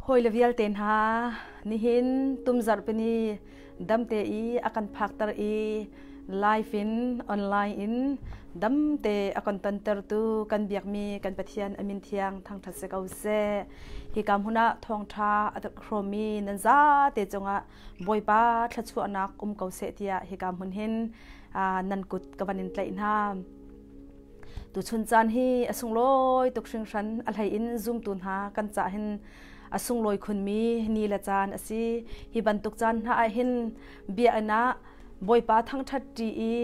Hawile vialte hna, nihin tumzarhpini damte i a kan phakter i live in online in damte a kan tontertu kan biakmi kan Pathian a min thiang thangṭhat si ko seh. Hika hmun ah thawngṭha a hrawmmi nan zate cungah Bawipa thluachuahnak um ko seh tiah hika hmun hin nan kut ka van in tlaih hna. Tuchun caan hi a sunglawi tuk hringhran a hlei in zumtu hna kan cah hin a sunglawi khunmi ni le caan a si. Hi bantuk caan hna ah hin biakinn ah Bawipa thangṭhat ṭi i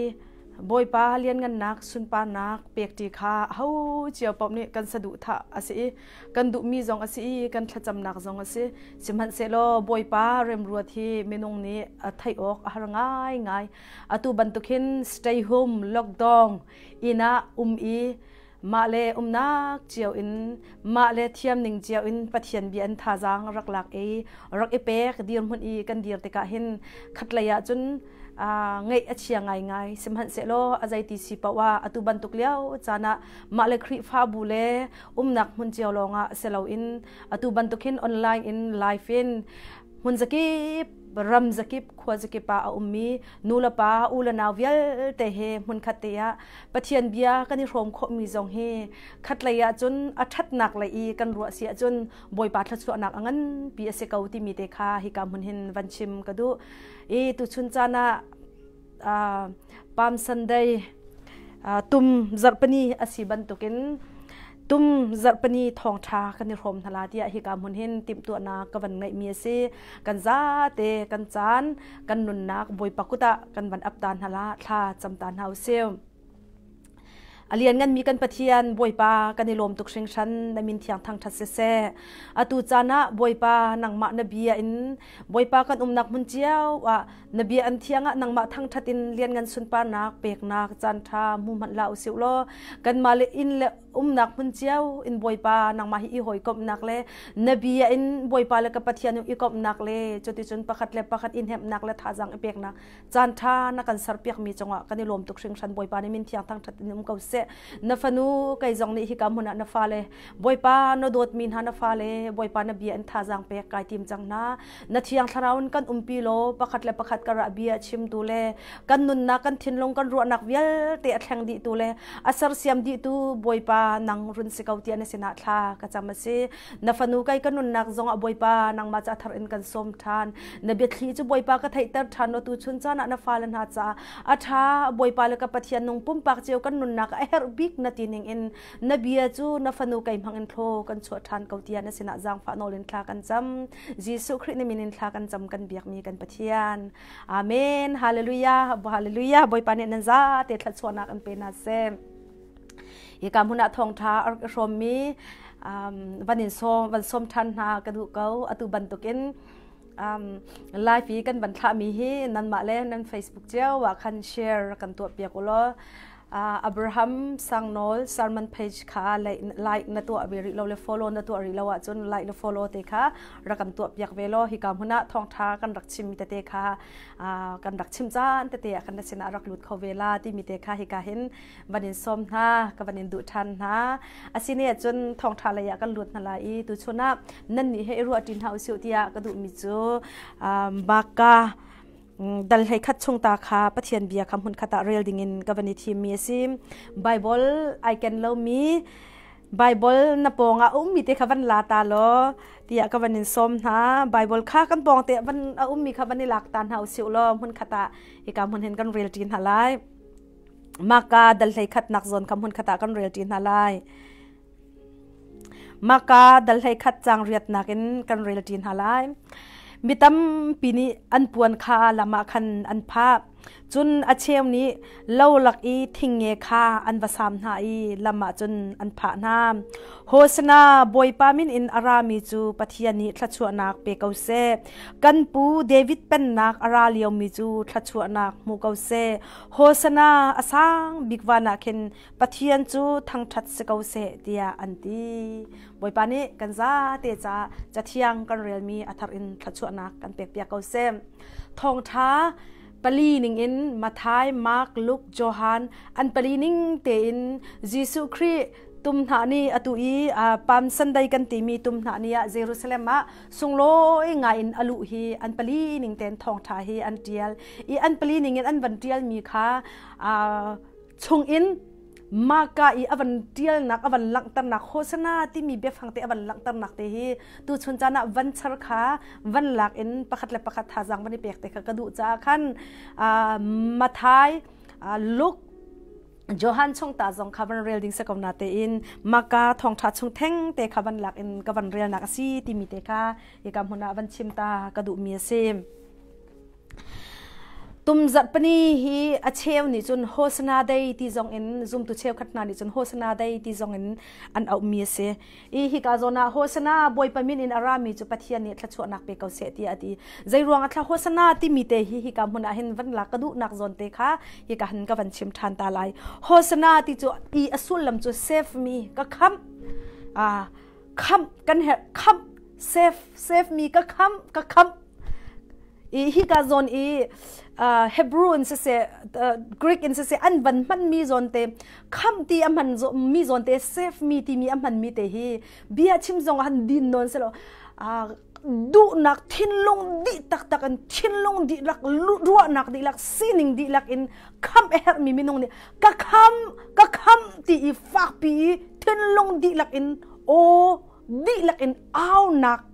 Bawipa lianngannak sunparnak pek ṭi kha aho cio paoh nih kan saduhthah a si i kan duhmi zong a si i kan thlacamnak zong a si. Sihmanhsehlaw Bawipa remruat hi minung nih a theih awk a har ngaingai. Atu bantuk hin stay home lockdown inn ah um i mah le umnak cio in mah le thiam ning cio in Pathian bia in thazaang rak lak i rak i pek dirhmun i kan dir tikah hin khatlei ah cun ngeih a chia ngaingai. Sihmanhsehlaw a zeiti si paoh ah atu bantuk lio caan ah mah le Khrihfabu le umnak hmun cio lawngah si loin atu bantuk hin online in live in hmun zakip ram zakip khua zakip ah a ummi nu le pa u le nau vialte he hmunkhat te ah Pathian bia kan i hrawm khawhmi zong hi khatlei ah cun a ṭhatnak lei i kan ruah si ahcun Bawipa thluachuahnak a nganpi a si ko timi te kha hika hmun hin van chim ka duh. I tuchun caan ah Palm Sunday tum zarhpini a si bantukin tum zarhpini thawngṭha kan i hrawm hna la tiah hika hmun hin timhtuahnak ka van ngeihmi a si. Kan zate kan caan kan nunnak Bawipa kut ah kan van ap ta hna la thla cam ta hna usih. A liannganmi kan Pathian Bawipa kan i lawm tuk hringhran na min thiang thangṭhat siseh. Atu caan ah Bawipa nangmah na bia in Bawipa kan umnak hmun cio ah na bia an thiang ah nangmah thangṭhat in lianngan sunparnak peknak caan ṭha hmu hmanh hlah usih law kanmah le inn le umnak hmun cio in Bawipa nangmah hi i hawikomhnak le na bia in Bawipa le ka Pathian i komhnak le cuticun pakhat le pakhat i hnemhnak le thazaang i peknak caan ṭha na kan serpiakmi cungah kan i lawm tuk hringhran. Bawipa nih min thiang thangṭhat in um ko seh. Na fanu kei zong nih hika hmun ah na fale, Bawipa na dawtmi hna na fale, Bawipa na bia in thazaang pek kai tim cang hna. Na thiang thlarau in kan umpi law pakhat le pakhat karah bia chimtu le kan nunnak, kan thinlung, kan ruahnak vialte a thleng dihtu le a sersiam dihtu Bawipa nang run si ko tiah na sinah thla ka cam a si. Na fanu kai ka nunnak zong ah Bawipa nangmah ca thar in kan sawm ṭhan. Na biathli cu Bawipa ka theihter ṭhan law tu chun caan ah na fale hna caah a ṭha. Bawipa le ka Pathian nung pumpak cio kan nunnak a herh bik na ti ning in na bia cu na fanu kei hmang in thlaw kan chuah ṭhan ko tiah na sinah zaangfah nawl in thla kan cam. Jesuh Khrih na min in thla kan cam, kan biakmi kan Pathian. Amen. Hallelujah. Hallelujah. Bawipa nih nan zate thluachuahnak in pe hna seh. Hika hmun ah thawngṭha a rak i hrawmmi van in sawm van sawm ṭhan hna ka duh ko. Atu bantukin live i kan van thlahmi hi nanmah le nan Facebook cio ah khan share kan tuah piak u law Abraham Sangnawl sermon page kha like na tuah ve rih lo le follow na tuah rih lo ahcun like le follow te kha rak kan tuah piak ve law hika hmun ah thawngṭha kan rak chimmi tete kha kan rak chim caan tete ah kan na sinah rak lut kho ve la timi te kha hika hin van in sawm hna, ka van in duh ṭhan hna. Asine cun thawngṭha lei ah kan lut hna lai i tuchun ah nan nih he i ruah ṭi hna usih tiah ka duhmi cu Baka dal hlei khat chung ta kha Pathian bia kha hmun khat ah rel dingin ka van i thimmi a si. Bible ai ken lomi, Bible na pawng ah a ummi te kha van la ta law tiah ka van in sawm hna. Bible kha kan pawng te van a ummi kha van i lak ta hna usih law hmun khat ah hika hmun hin kan rel ṭi hna lai. Maka dal hlei khatnak zawn kha hmun khat ah kan rel ṭi hna lai. Maka dal hlei khat cang riatnak in kan rel ṭi hna lai. Mi tampi nih an puan kha lam ah khan an phah. Cun a cheu nih lo lak i thingnge kha an va sam hna i lam ah cun an phah hna. Hosana, Bawipa min in a rami cu Pathian nih thluachuahnak pe ko seh. Kan pu David pennak a ra liomi cu thluachuahnak hmu ko seh. Hosana, a sang bik van ah khin Pathian cu thangṭhat si ko seh tiah an ti. Bawipa nih kan zate ca cathiang kan relmi a thar in thluachuahnak kan pekpiak ko seh. Thawngṭha. Pali ning in Matthai, Mark, Luke, Johan an pali ning tein Jesuh Khrih tum hna ni atu i Palm Sunday kan timi tum hna ni ah Jerusalem ah sunglawi ngai in aluh hi an pali ning ten thawngtha hi an tial i an pali ning in an van tial mi kha chung in Maka i avan tialnak avan langhternak Hosana timi biafang te avan langhternak te hi tu chun caan ah van char kha van lak in pakhat le pakhat thazaang van i pek te kha ka duh caah khan Mathai, Luke, Johan chung ta zong kha van rel ding se ko na te in Maka thawngtha chung theng te kha van lak in ka van rel nak a si timi te kha hika hmun ah van chim ta ka duh mi a si. Tumzarh pani hi a cheu nih cun Hosana Day ti zong in zumtu cheukhat hna nih cun Hosana Day ti zong in an auhmi a si. I hika zawn ah Hosana Bawipa min in a rami cu Pathian nih thluachuahnak pe ko seh tiah a ti. Zei ruang ah thla Hosana timi te hi hika hmun ah hin van lak ka duhnak zawn te kha hika han ka van chim ṭhan ta lai. Hosana ti cu i a sullam cu save me, ka khamh. Khamh kan herh, khamh, save, save me, ka khamh, ka khamh. I hika zawn i Hebrew in siseh Greek in siseh an van hman mi zawn te kham ti a hman mi zawn te save mi ti mi a hman mi te hi bia chim zong han din non selo duhnak thinlung dih taktak in thinlung dihlak ruahnak dihlak sining dihlak in kham a herh mi minung nih ka kham ka kham ti i fakpi i thinlung dihlak in aw dihlak in aunak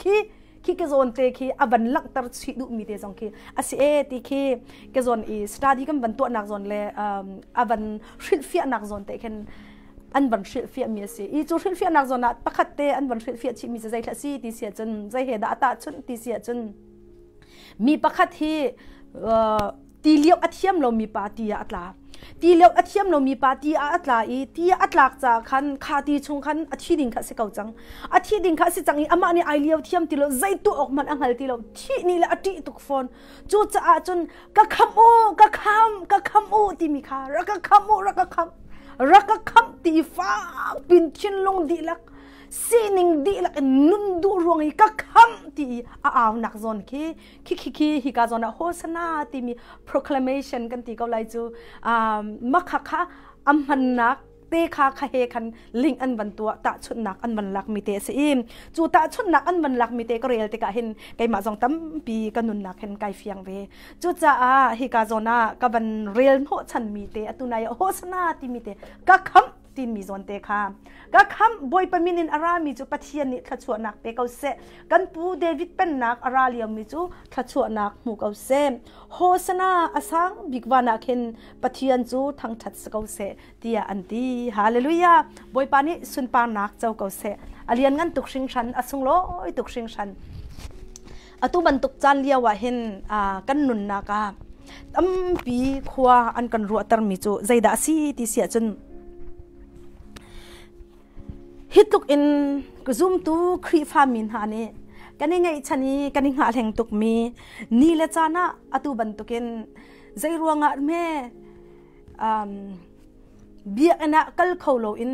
khi khi ka zawn te khi a van langhter chih duhmi te zong khi a si e ti khi ka zawn i study kan van tuahnak zawn le a van hrilhfiahnak zawn te khin an van hrilhfiah mi a si i cu hrilhfiahnak zawn ah pakhat te an van hrilhfiah chih mi cu zei thla si ti si ahcun zei he dah a tahchunh ti si ahcun mi pakhat hi ti lio a thiam lomi pa ti ah a tla ti lio a thiam lomi pa ti ah a tla i ti a tlak caah khan kha ti chung khan a thi ding kha a si ko cang a thi ding kha a si cang i amah nih ai lio thiam ti lo zei tuah awk hmanh a hngal ti lo thih ni le a ṭih tuk fawn cucaah cun ka kham u ka kham ka kham u timi kha rak ka kham u rak ka kham rak ka kham ti fak pin thinlung dihlak sining dihlak in nun duh ruang i ka kham ti i a aunak zawn khi khi khi khi hika zawn ah hosana timi proclamation kan ti ko lai cu makha kha am hmannak te kha kha he khan link an van tuah tahchunhnak an van lak mi te a si i cu tahchunhnak an van lak mi te ka rel tikah hin keimah zong tampi ka nunnak hin kai fiang ve cucaah hika zawn ah ka van rel hnawh chan mi te atu nai hosana timi te ka kham timi zawn te kha ka khamh Bawipa min in a rami cu Pathian nih thluachuahnak pe ko seh kan pu David pennak a ra liomi cu thluachuahnak hmu ko seh Hosana a sang bik van ah khin Pathian cu thangṭhat si ko seh tiah an ti hallelujah Bawipa nih sunparnak co ko seh a lianngan tuk hringhran a sunglawi tuk hringhran atu bantuk caan lio ah hin kan nunnak ah tampi khua an kan ruahtermi cu zeidah a si ti si ahcun hi tluk in zumtu Khrihfa mi hna nih kan i ngeihchan i kan i hngahhleng tukmi ni le caan ah atu bantukin zei ruangah hme biakinn ah kal kho loin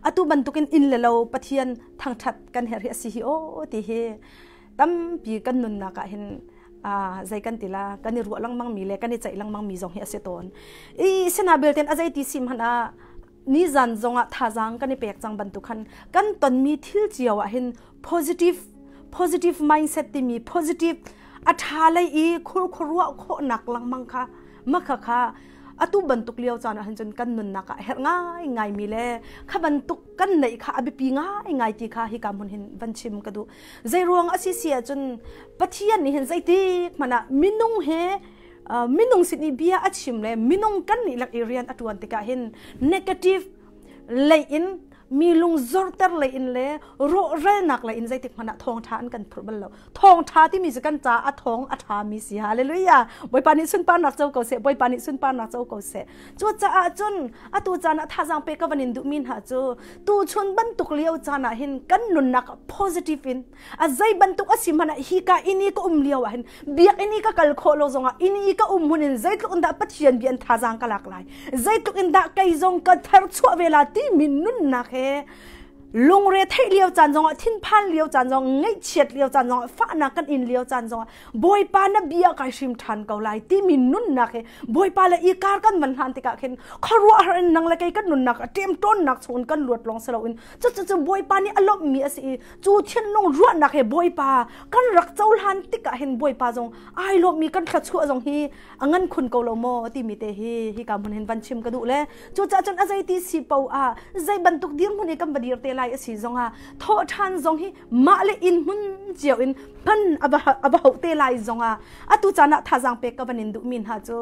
atu bantukin inn le lo Pathian thangṭhat kan herh hi a si hi aw ti hi tampi kan nunnak ah hin zei kan ti la kan i ruah lengmang mi le kan i ceih lengmang mi zong hi a si tawn i sina belten a zei ti sim hmanh ah nizan zong ah thazaang kan i pek cang bantuk khan kan tonmi thil cio ah hin positive positive mindset timi positive a ṭha lei i khurkhuaruah khawhnak lengmang kha makha kha atu bantuk lio caan ah hin cun kan nunnak ah herh ngai ngai mi le kha bantuk kan neih kha a biapi ngai ngai ti kha hika hmun hin van chim ka duh zei ruang a si si ahcun Pathian nih hin zeitik hmanh ah minung he minung sin i bia a chim le minung kan nih lak i rian a tuan tikah hin negative lei in mi lung zorter lei in le rawhralnak lei in zeitik hmanh ah thawngṭha an kan phurh bal lo thawngṭha timi cu kan ca a thawng a ṭha mi si hallelujah Bawipa nih sunparnak co ko seh Bawipa nih sunparnak co ko seh cucaah cun atu caan ah thazaang pe ka van in duhmi hna cu tuchun bantuk lio caan ah hin kan nunnak positive in a zei bantuk a si hmanh ah hika inn i ka um lio ah hin biakinn i ka kal khawh lo zongah inn i ka um hmun in zeitluk in dah Pathian bia in thazaang ka lak lai zeitluk in dah kei zong ka tharchuah ve la timi nunnak he Lungre theih lio caan zongah, thinphan lio caan zong, ngaihchiat lio caan zongah, fahnak kan in lio caan zongah Bawipa na bia kai hrim ṭhan ko lai timi nunnak hi Bawipa le i kar kan van hlan tikah khin khuaruahhar in nang le kei kan nunnak a ṭemṭawnnak chungin kan luat lawng si loin cucu Bawipa nih a lawmhmi a si i cu thinlung ruahnak he Bawipa kan rak cohlan tikah hin Bawipa zong ai lawmmi kan thluachuah zong hi a ngan khun ko lo maw timi te hi hika hmun hin van chim ka duh le cucaah cun a zeiti si po ah zei bantuk dirhmun i kan va dir te lai a si zong ah thawh ṭhan zong hi mah le inn hmun cio in hman a va hauh te lai zong ah atu caan ah thazaang pek ka van in duhmi hna cu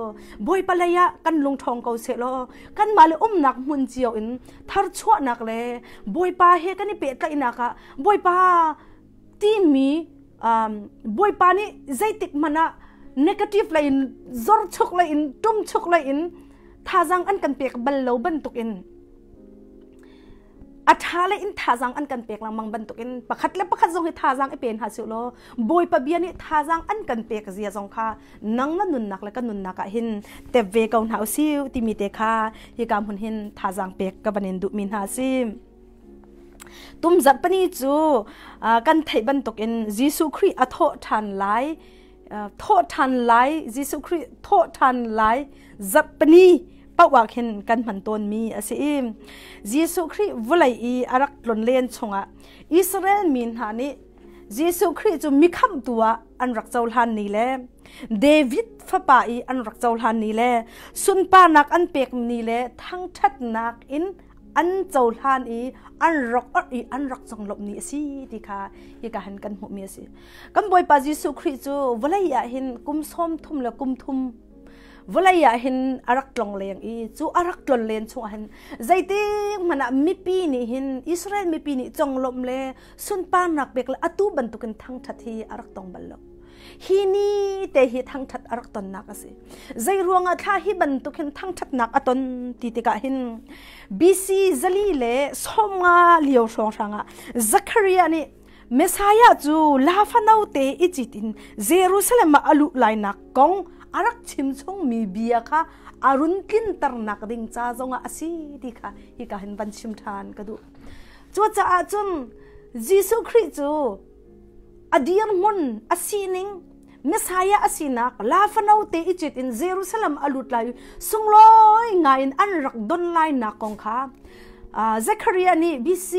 Bawipa lei ah kan lung ṭhawng ko seh law kanmah le umnak hmun cio in tharchuahnak le Bawipa he kan i pehtlaihnak ah Bawipa timi Bawipa nih zeitik hmanh ah negative lei in zorchuk lei in ṭumchuk lei in thazaang an kan pek bal lo bantukin a ṭha le in thazaang an kan pek lengmang bantukin pakhat le pakhat zong hi thazaang i pe hna sih law Bawipa bia nih thazaang an kan pek zia zong kha nang na nunnak le ka nunnak ah hin tep ve ko hna usih timi te kha hika hmun hin thazaang pek ka van in duhmi hna si. Tumzarh pani cu kan theih bantukin Jesuh Khrih a thawh ṭhan lai thawh ṭhan lai Jesuh Khrih thawh ṭhan lai zarh pani paoh ah khin kan hman tawnmi a si i Jesuh Khrih vawlei i a rak tlonlen chungah Israel mi hna nih Jesuh Khrih cu mikhamhtu ah an rak cohlan ni le David fapa i an rak cohlan ni le sunparnak an pek ni le thangṭhatnak in an cohlan i an rak orh i an rak conglawmh ni a si ti kha hika hin kan hmuhmi a si. Kan Bawipa Jesuh Khrih cu vawlei ah hin kum 30 le kum thum vawlei ah hin a rak tlong leng i cu a rak tlon len chungah hin zeitik hmanh ah mipi nih hin Israel mipi nih conglawmh le sunparnak pek le atu bantukin thangṭhat hi a rak tong bal lo. Hi ni te hi thangṭhat a rak tonnak a si. Zei ruangah thla hi bantuk hin thangṭhatnak a ton ti tikah hin BC 490 lio hrawnghrang ah Zachariah nih Messiah cu lafano te i cit in Jerusalem ah a luh lainak kong a rak chim chungmi bia kha a run tlinternak ding ca zongah a si ti kha hika hin van chim ṭhan ka duh. Cucaah cun Jesuh Khrih cu a dirhmun a sining Messiah a sinak lafano te i cit in Jerusalem a lut lai sunglawi ngai in an rak don lai nak kong kha Zechariah nih BC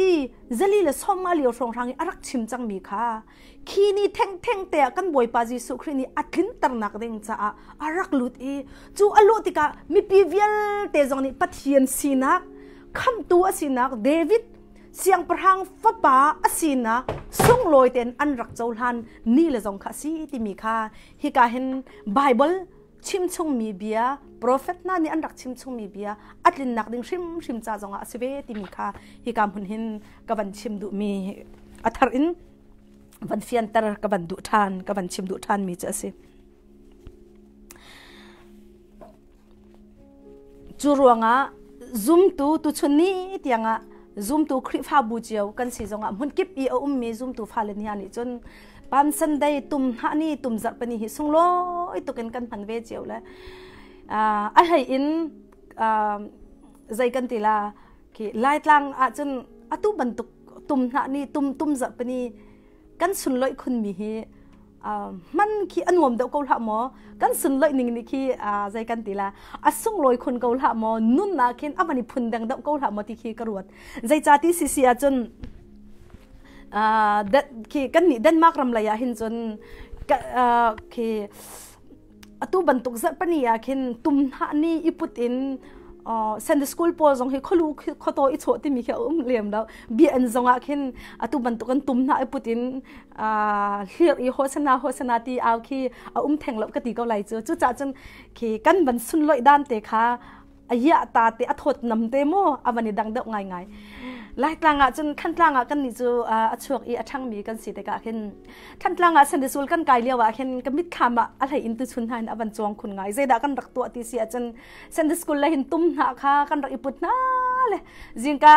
490 lio hrawnghrang i a rak chim cangmi kha khi ni thengtheng te ah kan Bawipa Jesuh Khrih nih a tlinternak ding caah a rak lut i cu a luh tikah mipi vialte zong nih Pathian sinak khamhtu a sinak David siangpahrang fapa a sinak sunglawi tein an rak cohlan ni le zong kha a si timi kha hika hin Bible chimchungmi bia profet hna nih an rak chimchungmi bia a tlinnak ding hrimhrim ca zongah a si ve timi kha hika hmun hin ka van chim duhmi a thar in van fianter ka van duh ṭhan ka van chim duh ṭhan mi cu a si. Cu ruangah zumtu tuchun ni tiangah zumtu Khrihfabu cio kan si zongah hmunkip i a ummi zumtu fale ni nih cun Palm Sunday tum hna ni tum zarhpini hi sunglawi tuk in kan hman ve cio le a hlei in zei kan ti la khi Laitlang ahcun atu bantuk tum hna ni tum tum zarhpini kan sunloih khunmi hi hman khi a nuam deuh ko hlah maw kan sunloih ning nih khi zei kan ti la a sunglawi khun ko hlah maw nun ah khin a van i phun deng deuh ko hlah maw ti khi ka ruat zeicah ti sisi ahcun khi kan nih Denmark ram lei ah hin cun khi atu bantuk zarhpani ah khin tum hnah ni i put in Sunday school pawl zong hi kholu khoto i chawh timi khi a um lem lo bia an zong ah khin atu bantuk an tum hna i put in hlir i hosana hosana ti au khi a um theng lo ka ti ko lai cu cucaah cun khi kan van sunloih dan te kha a ya ta te a thawt nam te mu a van i dang deuh ngai ngai Laitlang ah cun Thantlang ah kan nih cu a chuak i a ṭhangmi kan si tikah khin Thantlang ah Sunday school kan kai lio ah khin ka mitthlam ah a hlei in tuchun hna in a van cuang khun ngai zeidah kan rak tuah ti si ahcun Sunday school le hin tum hna kha kan rak i put hna. Le zingka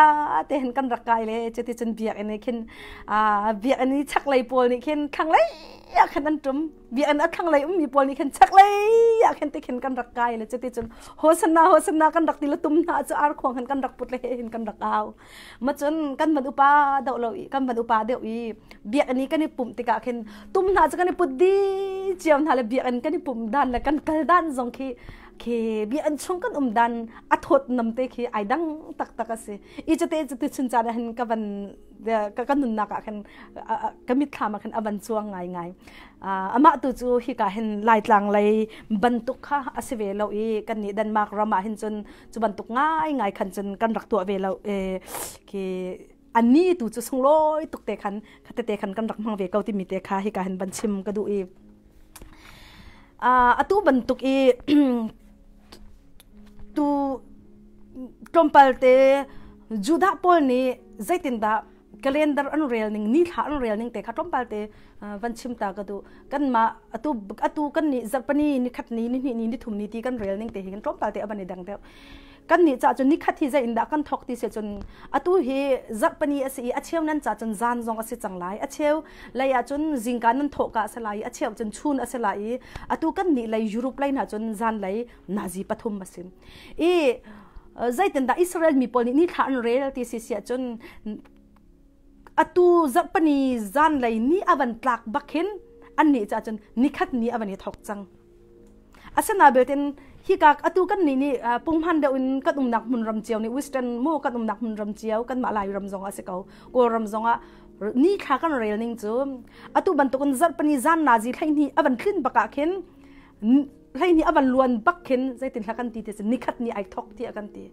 te hin kan rak kai le cuti cun biakinn i khin biakinn i chaklei pawl nih khin thlanglei ah khan an ṭum. Biakinn a thlanglei ummi pawl nih khin chaklei ah khin ti khin kan rak kai le cuti cun hosanna hosanna kan rak ti le tum hna cu arkhuang khan kan rak put le he hin kan rak au. Ma cun kan van upa deuh lo i kan van upa deuh i biakinn i kan i pumh tikah khin tum hna cu kan i put dih cio hna le biakinn kan i pumh dan le kan kal dan zong khi khi biakinn chung kan um dan a thawt nam te khi ai dang taktak a si. I cute cute chun caan ah hin ka van ka nunnak ah khan ka mitthlam ah khan a van cuang ngaingai. Amah tu cu hika hin Laitlang lei bantuk kha a si ve lo i kan nih Denmark ram ah hin cun cu bantuk ngaingai khan cun kan rak tuah ve lo. Khi ani tu cu sunglawi tuk te khan khatete khan kan rak hmang ve ko timi te kha hika hin van chim ka duh i atu bantuk i tu tlawmpal te Judah pawl nih zeitindah calendar an rel ning ni thla an rel ning te kha tlawmpal te van chim ta ka duh. Kanmah atu atu kan nih zarhpani ni khat ni ni hnih ni ni thum ni ti kan rel ning te hi kan tlawmpal te a van i dang deuh. Kan nih ca cun nikhat hi zei in dah kan thok ti si cun atu hi zarhpani a si i a cheu nan ca cun zan zong a si cang lai, a cheu lei ah cun zingka nan thawh ka a si lai i a cheu cun chun a si lai i atu kan nih lei Europe lei hna cun zan lei nazi pathum a si. I zeitindah Israel mi pawl nih ni thla an rel ti si si ahcun atu zarhpani zan lei ni a van tlak bak hin an nih ca cun nikhat ni a van i thok cang. Asinain belte hika atu kan nih nih punghman deuh in kan umnak hmun ram cio nih Western mu kan umnak hmun ram cio kanmah Lai ram zong ah si ko Kawlram zong ah ni thla kan rel ning cu atu bantukin zarhpani zan nazi thlaihnih a van tlin bak ah khin hleihnih a van luan bak khin zeitin hla kan ti ti nikhat ni ai thok tiah kan ti.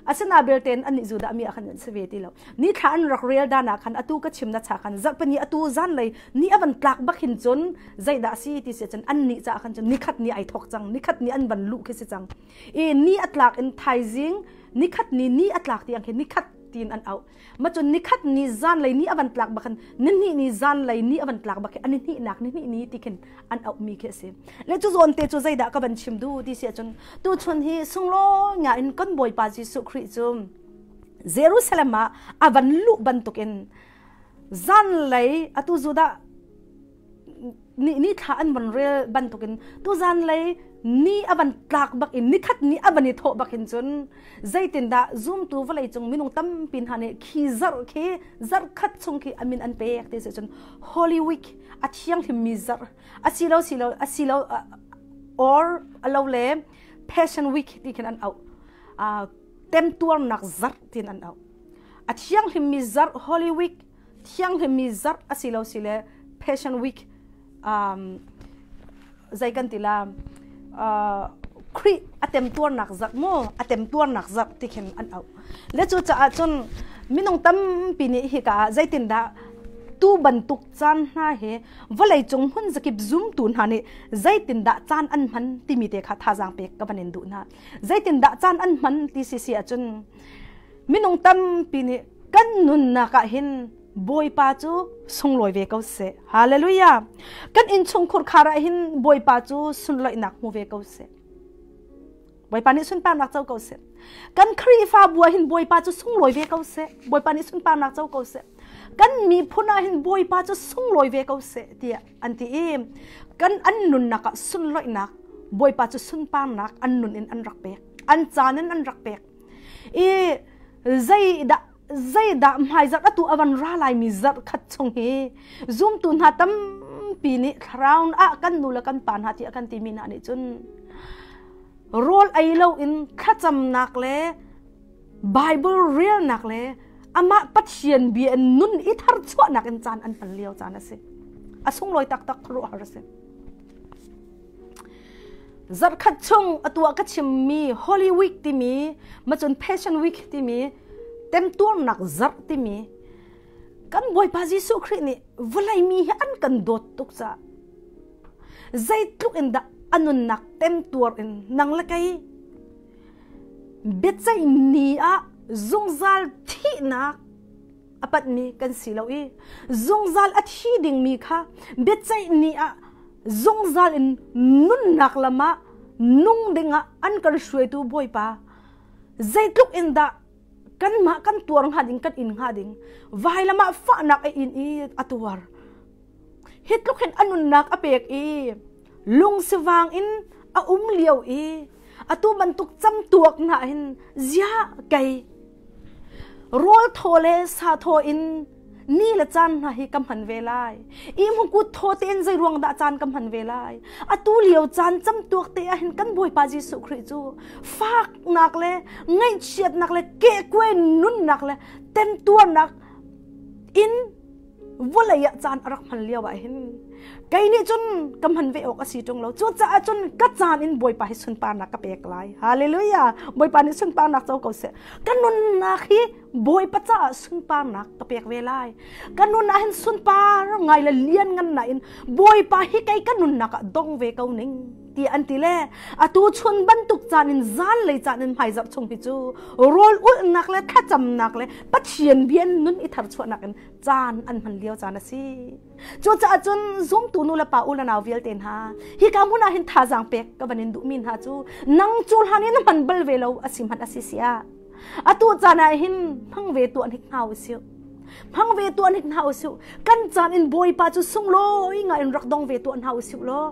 Asina belte an nih Judah mi ah khan an si ve ti lo. Ni thla an rak rel dan ah khan atu ka chim na cha khan zarhpini atu zan lei ni a van tlak bak hin cun zeidah si ti si cun an nih ca khan cun nikhat ni ai thok cang, nikhat ni an van luh khi si cang. I ni a tlak in thaizing nikhat ni ni a tlak tiang khi nikhat tiin an auh. Ma cun nikhat ni zan lei ni a van tlak bak khan ni ni zan lei ni a van tlak bak ani hnih nak ni hnih ni ti khin an auh mi khi a si. Le cu zawn te cu zeidah ka van chim du ti si ahcun tu chun hi sunglawi nga in kan Bawipa Jesuh Khrih cu Jerusalem ah a van luh bantukin zan lei atu Judah ni ni thla an van rel bantukin tuzan lei ni a van tlak bak in nikhat ni a van i thawh bak hin cun zeitindah zumtu vawlei cung minung tampi hna nih khi zarh khi zarh khat chung khi amin an pek ti si cun Holy Week a thianghlim mi zarh asilo silo asilo or alo le Passion Week ti khin an auh, temtuarnak zarh tin an auh. A thianghlim mi zarh Holy Week, thianghlimmi zarh asilo sile Passion Week, zei kan ti la, Khrih a temtuarnak zarh mu, a temtuarnak zarh ti khin an auh. Le cu caah cun minung tampi nih hika ah zeitindah tu bantuk caan hna hi vawlei cung hmun zakip zumtu hna nih zeitindah caan an hman timi te kha thazaang pek ka van in duh hna. Zeitindah caan an hman ti si si ahcun minung tampi nih kan nunnak ah hin Bawipa cu sunglawi ve ko seh. Hallelujah. Kan innchungkhur khar ah hin Bawipa cu sunlawinak hmu ve ko seh. Bawipa nih sunparnak co ko seh. Kan Khrihfabu ah hin Bawipa cu sunglawi ve ko seh. Bawipa nih sunparnak co ko seh. Kan miphun ah hin Bawipa cu sunglawi ve ko seh tiah an ti i kan an nunnak ah sunlawinak Bawipa cu sunparnak an nun in an rak pek. An caan in an rak pek. I zeidah zeidah hmaizarh atu a van ra laimi zarh khat chung hi zumtu hna tampi nih thlarau ah kan nu le kan pa hna tiah kan timi hna nih cun rawl ei lo in thlacamnak le Bible relnak le amah Pathian bia in nun i tharchuahnak in caan an hman lio caan a si. A sunglawi taktak, khuaruahhar a si. Zarhkhat chung atu ah ka chimmi Holy Week timi, macun Passion Week timi, temtuarnak zarh timi, kan Bawipa Jesuh Khrih nih vawlei mi hi an kan dawt tuk caah zeitluk in dah a nunnak temtuar in nang le kei biaceih ni ah zungzal thihnak a panhmi kan si lo i zungzal a thi dingmi kha biaceih ni ah zungzal in nunnak lam ah nung dingah an kan hruaitu Bawipa zeitluk in dah. Kanmah kan tuar hnga ding kan in hnga ding vailam ah fahnak a in i a tuar. Hi tluk hin a nunnak a pek i lungsivang in a um lio i atu bantuk camtuak hna hin ziah kei rawl thaw le sa thaw in ni le caan hna hi ka hman ve lai. I hmukut thaw tein zei ruang dah caan ka hman ve lai. Atu lio caan camtuak te ah hin kan Bawipa Jesuh Khrih cu faknak le ngaihchiatnak le kehkuai nunnak le temtuarnak in vawlei ah caan a rak hman lio ah hin kei nih cun ka hman ve awk a si ṭung lo. Cucaah cun ka caan in Bawipa hi sunparnak ka pek lai. Hallelujah! Bawipa nih sunparnak co ko seh. Ka nunnak hi Bawipa caah sunparnak ka pek ve lai. Ka nun ah hin sunpar ngai le lian ngan na in Bawipa hi kei ka nunnak ah dong ve ko ning ti an ti le atu chun bantuk caan in zan lei caan in hmaizarh chung hi cu rawl ulhnak le thlacamnak le Pathian bia nun i tharchuahnak in caan an hman lio caan a si. Cucaah cun zumtu nu le pa u le nau vialte hna hika hmun ah hin thazaang pek ka van in duhmi hna cu nang cu hlan in hman bal ve lo a si hmanh a si sia atu caan ah hin hmang ve tuah hnik hna usih hmang ve tuah hnik hna usih kan caan in Bawipa cu sunglawi ngai in rak dong ve tuah hna usih law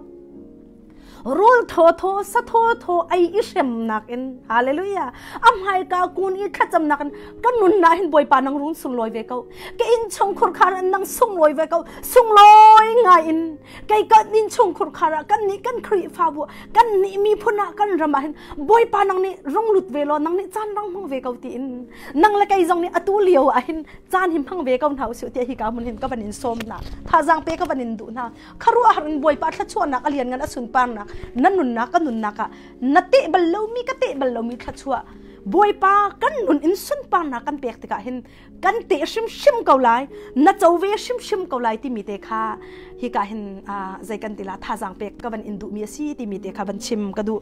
rawl thaw thaw sa thaw thaw ei i hremnak in hallelujah a hmaika kun i thlacamnak in kan nunnak hin Bawipa nang rung sunglawi ve ko ka inn chung khurkhar in nang sunglawi ve ko sunglawi ngai in kei kan inn chung khurkhar ah kan nih kan Khrihfabu kan nih miphun ah kan ram ah hin Bawipa nang nih rung lut ve law nang nih caan rang hmang ve ko tiin nang le kei zong nih atu lio ah hin caan hi hmang ve ko hna usih tiah hi ka mun hin ka van in sawm hna thazaang pe ka van in duh hna kharuahar in Bawipa thluachuahnak a lian ngan a sunparnak na nunnak ka nunnak ah na teh bal lomi ka teh bal lomi thluachuah Bawipa kan nun in sunparnak kan pek tikah hin kan teh hrimhrim ko lai na co ve hrimhrim ko lai timi te kha hika hin zei kan ti la thazaang pek ka van in duhmi a si timi te kha van chim ka duh.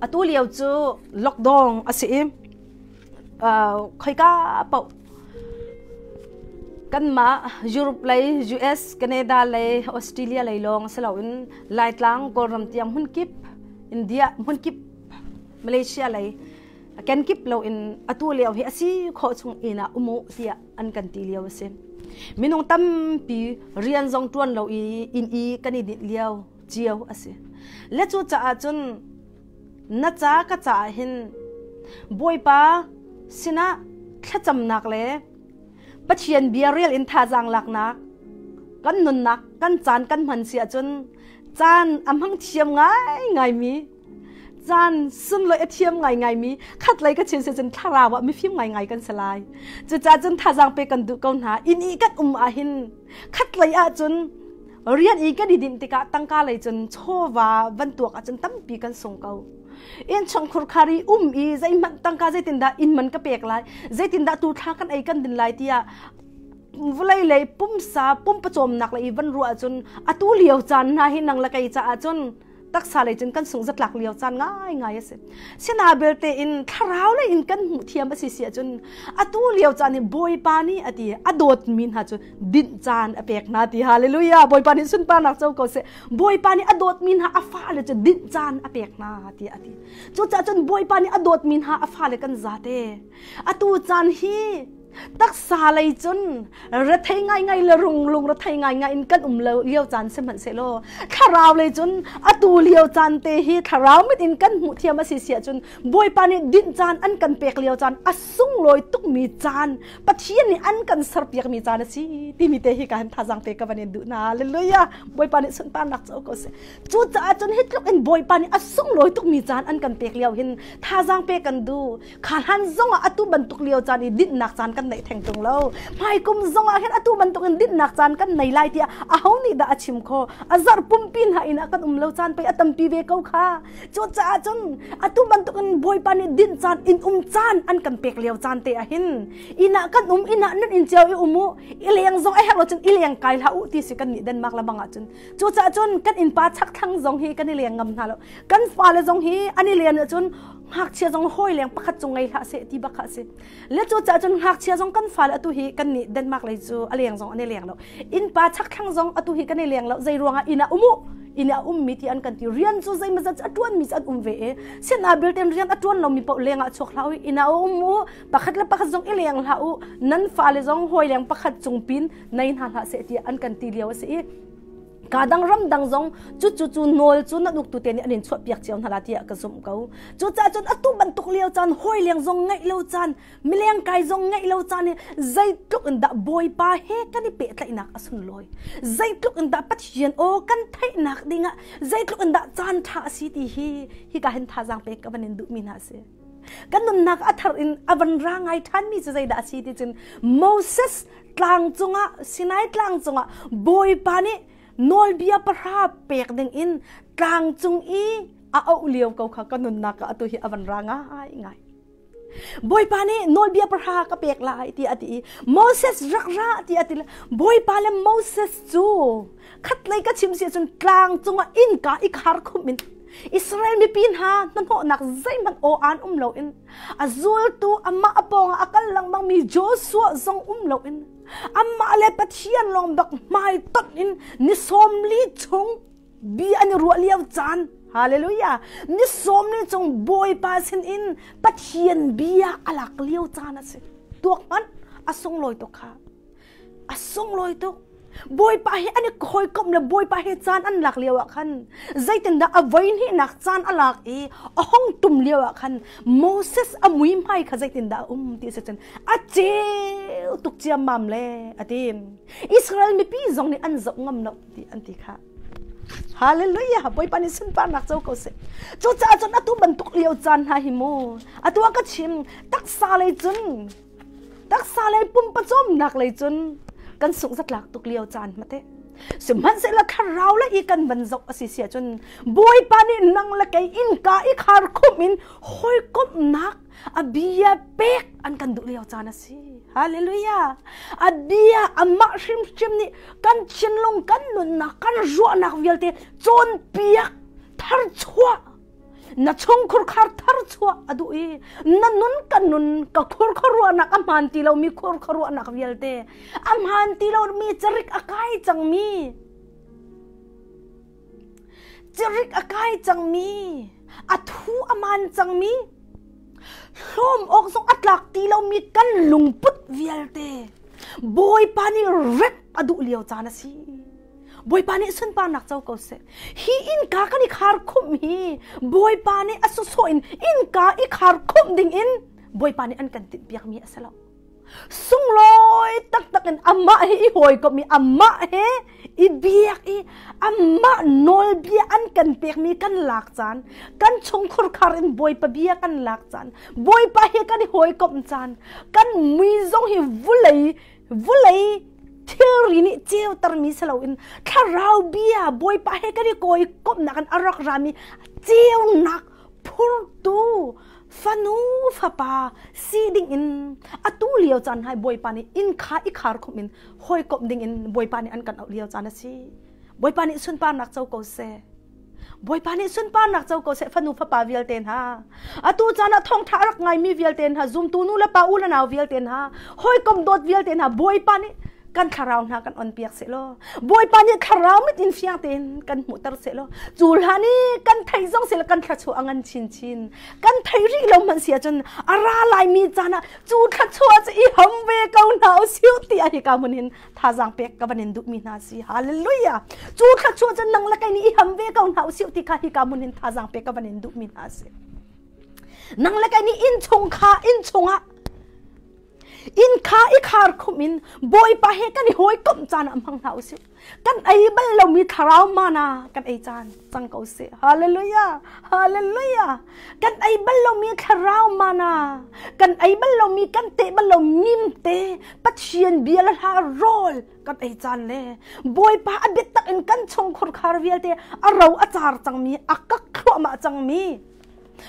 Atu lio cu lockdown a si i khoika paoh kanmah Europe lei, US, Canada lei, Australia lei lawng si loin Laitlang, Kawlram tiang hmunkip, India hmunkip, Malaysia lei kenkip loin atu lio hi a si khawh chung inn ah um u tiah an kan ti lio a si. Minung tampi rian zong ṭuan lo i inn i kan i dinh lio cio a si. Le cu caah cun na ca ka caah hin Bawipa sinah thlacamnak le Pathian bia rel in thazaang laknak kan nunnak kan caan kan hman si ahcun caan a hmang thiam ngaingaimi caan sunlawi a thiam ngaingaimi khatlei ka chin si cun thlarau ah mifim ngaingai kan si lai. Cucaah cun thazaang pe kan duh ko hna. Inn i kan um ahhin khatlei ahcun rian i kan i dinh tikah tangka lei cun chawva van tuak ahcun tampi kan sung ko. Innchungkhur khar i um i zeihmanh tangka zeitindah inn man ka pek lai, zeitindah tu thla kan ei kan din lai tiah vawlei lei pumsa pumpawcawmnak lei i van ruah ahcun atu lio caan hna hi nang le kei caah cun taksa lei cun kan sung zatlak lio caan ngaingai a si. Sina belte in thlarau lei in kan hmuh thiam a si si ahcun atu lio caan hi Bawipa nih a ti a dawtmi hna cu dinh caan a pek hna ti hallelujah Bawipa nih sunparnak co ko seh. Bawipa nih a dawtmi hna a fale cu dinh caan a pek hna ti a ti. Cucaah cun Bawipa nih a dawtmi hna a fale kan zate. Atu caan hi taksa lei cun rethei ngaingai le runglung rethei ngaingai in kan um lo lio caan sihmanhsehlaw thlarau lei cun atu lio caan te hi thlarau mit in kan hmuh thiam a si si ahcun Bawipa nih dinh caan an kan pek lio caan a sunglawi tukmi caan Pathian nih an kan serpiakmi caan a si timi te hi ka han thazaang pe ka van in duh hna. Hallelujah! Bawipa nih sunparnak co ko seh. Cucaah cun hi tluk in Bawipa nih a sunglawi tukmi caan an kan pek lio hin thazaang pe kan duh. Kha hlan zongah atu bantuk lio caan i dinhnak caan kan neih theng tung lo. Hmaikum zongah hin atu bantuk in dinhnak caan kan nei lai tiah aho nih dah a chim kho? A zarh pumpi hna inn ah kan um lo caan pei a tampi ve ko kha. Cucaah cun atu bantuk in Bawipa nih dinh caan inn um caan an kan pek lio caan te ah hin inn ah kan um inn ah nan inn cio i um u i leng zong a herh lo cun i leng kai hlah u ti si kan nih Denmark le bang ah cun cucaah cun kan innpa chakthlang zong hi kan i leng ngam hna lo kan fale zong hi an i len ahcun. Ngakchia zong hawi leng pakhat cung ngei hlah seh ti bak kha a si. Le cu caah cun ngakchia zong kan fale atu hi kan nih Denmark lei cu a leng zong an i leng lo. Innpa chakthlang zong atu hi kan i leng lo. Zei ruangah inn ah um u inn ah ummi ti an kan ti. Rian cu zeimawzat a ṭuanmi cu an um ve i sinah bilten rian a ṭuan lomi paoh leng ah chuak hlah u inn ah um u pakhat le pakhat zong i leng hlah u nan fale zong hawi leng pakhat cung pin nei hna hlah seh tiah an kan ti lio a si i ka dang ram dang zong cu cu cu nawl cu nan uktu te nih an in chuah piak cio hna la tiah ka zumh ko. Cucaah cun atu bantuk lio caan hawi leng zong ngeih lo caan mileng kai zong ngeih lo caan i zeitluk in dah Bawipa he kan i pehtlaihnak a sunlawi, zeitluk in dah Pathian aw kan theihnak dingah zeitluk in dah caan ṭha a si ti hi hika hin thazaang pek ka van in duhmi hna a si. Kan nunnak a thar in a van ra ngai ṭhanmi cu zeidah a si ti cun Moses tlang cungah Sinai tlang cungah Bawipa nih nawlbia pahra pek ding in tlang cung i a auh lio ko kha ka nunnak ah atu hi a van ra ngai ngai. Bawipa nih nawlbia pahra ka pek lai ti a ti i Moses rak ra ti a ti le Bawipa le Moses cu khatlei ka chim si cun tlang cungah innka i khar khum in Israel mipi hna hnahnawhnak zeihmanh aw aan um loin a zultu amah a pawngah a kal lengmang mi Joshua zong um loin amah le Pathian lawng bak hmai tonh in ni 40 chung bi an i ruah lio caan. Hallelujah! Ni 40 chung Bawipa sin in Pathian bia a lak lio caan a si. Tuak hmanh, a sunglawi tuk kha, a sunglawi tuk. Bawipa hi an i hawikomh le Bawipa he caan an lak lio ah khan zeitindah a voi hnihnak caan a lak i a hong tum lio ah khan Moses a mui hmai kha zeitindah a um ti si cun a ceu tuk ciammam le a ti. Israel mipi zong nih an zoh ngam lo ti an ti kha. Hallelujah! Bawipa nih sunparnak co ko seh. Cucaah cun atu bantuk lio caan hna hi mu atu ah ka chim taksa lei cun taksa lei pumpacawmnak lei cun kan sungh zatlak tuk lio caan mate. Sihmanhsehlaw thlarau le i kan van zoh a si si ahcun Bawipa nih nang le kei innka i khar khumh in hawikomhnak a bia pek an kan duh lio caan a si. Hallelujah! A bia amah hrimhrim nih kan thinlung, kan nunnak, kan ruahnak vialte cawnpiak, tharchuah, na chungkhur khar tharchuah a duh i na nun kan nun ka khur khuaruahnak a hmaan ti lomi khur khuaruahnak vialte a hmaan ti lomi carik a kai cangmi cirik a kai cangmi a thu a maan cangmi hlawm awk zong a tlak ti lomi kan lungput vialte Bawipa nih rep a duh lio caan a si. Bawipa nih sunparnak co ko seh. Hi innka kan i khar khumh hi Bawipa nih a sawsawh in innka i khar khumh ding in Bawipa nih an kan tinhpiakmi a si lo. Sunglawi taktak in amah he i hawikomh i amah he i biak i amah nawlbia an kan pekmi kan lak caan, kan chungkhur khar in Bawipa bia kan lak caan, Bawipa he kan i hawikomh caan, kan mui zong hi vulei vulei thilri nih ceutermi si loin thlarau bia Bawipa he kan i kawikomhnak in a rak rami ceunak phurtu fanu fapa si ding in atu lio caan hai Bawipa nih inn kha i khar khum in hawikomh ding in Bawipa nih an kan auh lio caan a si. Bawipa nih sunparnak co ko seh. Bawipa nih sunparnak co ko seh. Fanu fapa vialte hna, atu caan ah thawngtha a rak ngaimi vialte hna, zumtu nu le pa u le nau vialte hna, hawikom dawt vialte hna, Bawipa nih kan thlarau hna kan on piak seh law Bawipa nih thlarau mit in fiang tein kan hmuhter seh law cu hlan i kan thei zong seh kan thluachuah a ngan chinchin. Kan thei rih lo hmanh si ahcun a ra laimi caan ah cu thluachuah cu i ham ve ko hna usih ti a hika hmun hin thazaang pek ka van in duhmi hna si. Hallelujah! Cu thluachuah cu nang le kei nih i ham ve ko hna usih ti kha hika hmun hin thazaang pek ka van in duhmi hna si. Nang le kei nih inn chung kha inn chungah inn kha i khar khum in Bawipa he kan i hawikomh caan ah hmang hna usih. Kan ei bal lomi thlarau mana kan ei caan cang ko sih. Hallelujah! Hallelujah! Kan ei bal lomi thlarau mana kan ei bal lomi kan teh bal lo mimte Pathian bia le hla rawl kan ei caan le Bawipa a biatak in kan chungkhur khar vialte a ro a car cangmi a kak thluahmah cangmi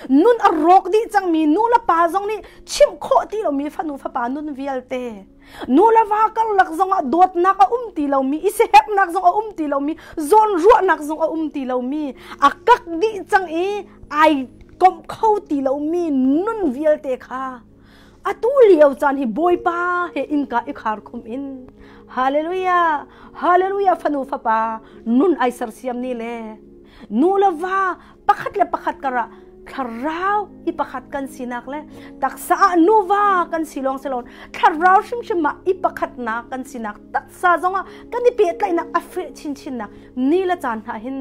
nun a rawk dih cangmi nu le pa zong nih chimh khawh ti lomi fanu fapa nun vialte nu le va karlak zong ah dawtnak a um ti lomi i siherhnak zong a um ti lomi zawnruahnak zong a um ti lomi a kak dih cang i ai. komh kho ti lomi nun vialte kha atu lio caan hi Bawipa he innka i khar khum in Hallelujah, Hallelujah, fanu fapa nun ai sersiam ni le nu le va pakhat le pakhat karah thlarau i pakhat kan sinak le taksa ah nuva kan si lawng si lo, thlarau hrimhrim ah i pakhatnak kan sinak, taksa zongah kan i pehtlaihnak a feh chinchinnak ni le caan hna hin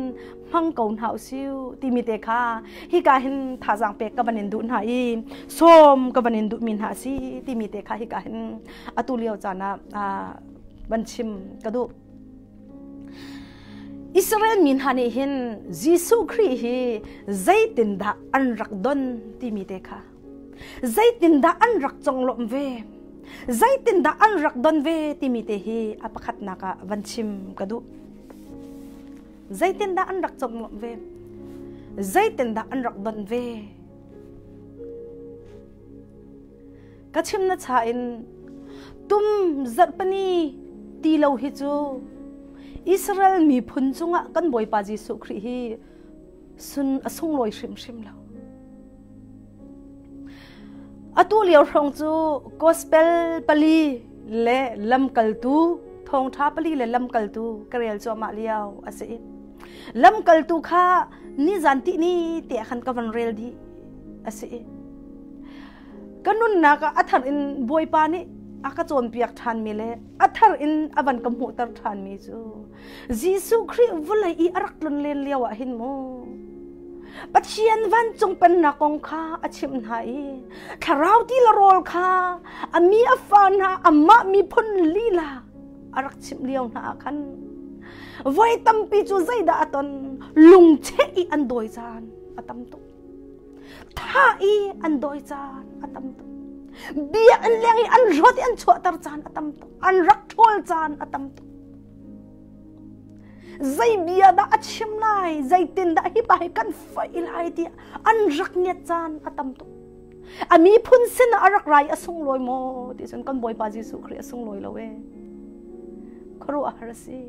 hmang ko hna usiu timi te kha hika hin thazaang pek ka van in duh hna i sawm ka van in duh mi hna si timi te kha hika hin atu lio caan ah van chim ka duh. Israel mi hna nih hin Jesuh Khrih hi zeitindah an rak don timi te kha, zeitindah an rak conglawmh ve, zeitindah an rak don ve timi te hi a pakhatnak ah van chim ka duh. Zeitindah an rak conglawmh ve, zeitindah an rak don ve? Ka chim na cha in tum zarhpani ti lo hi cu Israel miphun cungah kan Bawipa Jesuh Khrih hi sun a sunglawi hrimhrim lo. Atu lio hrawng cu gospel pali le lamkaltu thawngṭha pali le lamkaltu ka rel cuahmah lio a si. Lamkaltu kha nizan tih ni te khan ka van rel dih a si. Ka nunnak ah a thar in Bawipa nih a ka cawnpiak ṭhanmi le a thar in a van ka hmuhter ṭhanmi cu Jesuh Khrih vawlei i a rak tlun len lio ah hin mu Pathian vancung pennak kong kha a chimh hna i thlarau ti le rawl kha a mi a fa hna amah miphun lila a rak chimh lio hna ah khan voi tampi cu zeidah a ton? Lungcheh i an dawi caan a tam tuk, thah i an dawi caan a tam tuk, biakinn leng i an rawt i an chuahter caan a tam tuk, an rak ṭhawl caan a tam tuk. Zei bia dah a chim lai, zeitin dah hi pa hi kan faih lai tiah an rak ngiat caan a tam tuk. A miphun sin ah a rak rai a sunglawi maw ti cun kan Bawipa Jesuh Khrih a sunglawi lo e. Khuaruahhar a si.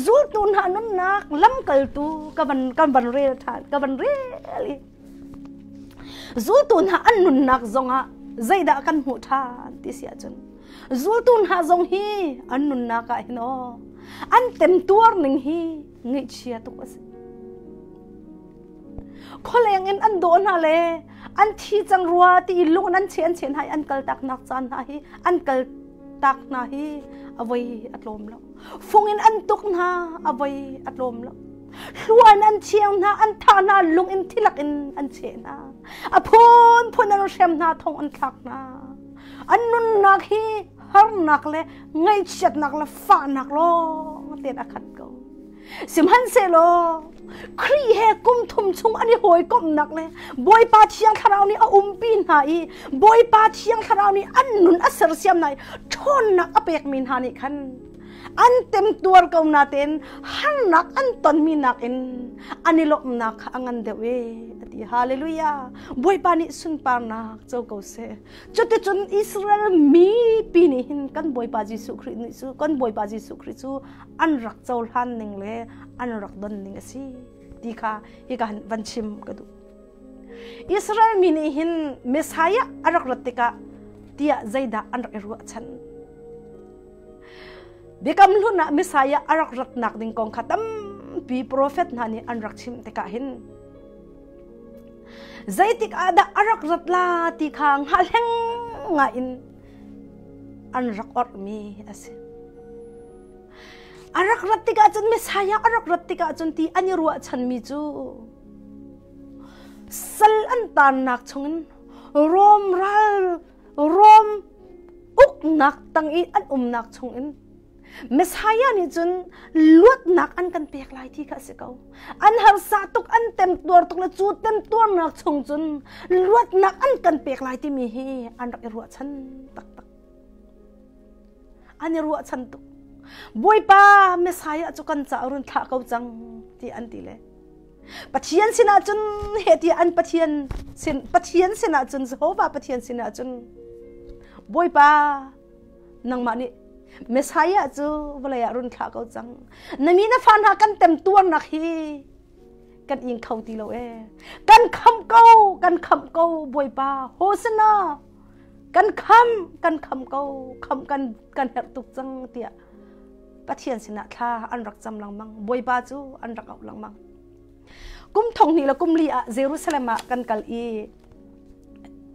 Zultu hna nunnak lamkaltu ka van kan van rel ṭhan, ka van rel i zultu hna an nunnak zongah zeidah kan hmuh ṭhan ti si ahcun zultu hna zong hi an nunnak ah hin aw an temtuar ning hi ngaihchia tuk a si. Khualeng in an dawh hna le an thi cang rua ti i lung an che an che hna i an kal tak nak caan hna hi an kal tak hna hi a voi a tlawm lo. Fung in an tuk hna, a voi a tlawm lo. Hluan an chiang hna, an thah hna, lung in thilak in an cheh hna, a phunphun an hrem hna, thong an thlak hna. An nunnak hi harnak le ngaihchiatnak le fahnak lawng tein a khat ko. Sihmanhsehlaw Khrih he kum thum chung an i hawikomhnak le Bawipa Thiang Thlarau nih a umpi hna i Bawipa Thiang Thlarau nih an nun a sersiam hna i ṭhawnnak a pekmi hna nih khan an temtuar ko natein harnak an tonmi nakin an i lawmhnak kha a ngan deuh e a ti. Hallelujah! Bawipa nih sunparnak co ko seh. Cuticun Israel mipi nih hin kan Bawipa Jesuh Khrih nih cu kan Bawipa Jesuh Khrih cu an rak cohlan ning le an rak don ning a si ti kha hika van chim ka duh. Israel mi nih hin Messiah a rak rat tikah tiah zeidah an rak i ruahchan? Biakam Hlun ah Messiah a rak ratnak ding kong kha tampi profet hna nih an rak chim tikah hin zeitik ah dah a rak rat la ti kha hngalhleng ngai in an rak orhmi a si. A rak rat tikah cun Messiah a rak rat tikah cun ti an i ruahchanmi cu sal an taannak chungin Rom ral Rom uknak tang i an umnak chungin Messiah nih cun luatnak an kan pek lai ti kha a si ko. An harsa tuk, an temtuar tuk le cu temtuarnak chung cun luatnak an kan pek lai timi hi an rak i ruahchan taktak. An i ruahchan tuk. Bawipa Messiah cu kan caah run thlah ko cang ti an ti le Pathian sinah cun he ti an Pathian sin Pathian sinah cun Jehovah Pathian sinah cun Bawipa nangmah nih Messiah cu vawlei ah run thlah ko cang. Na mi na fa hna kan temtuarnak hi Kan ing kho ti lo ee. Kan khamh ko, kan khamh ko Bawipa. Hosana! Kan kham, kan kham ko, kham kan kan herh tuk cang tiah Pathian sinah thla an rak cam lengmang. Bawipa cu an rak auh lengmang. Kum thong hnih le kum li ah Jerusalem ah kan kal i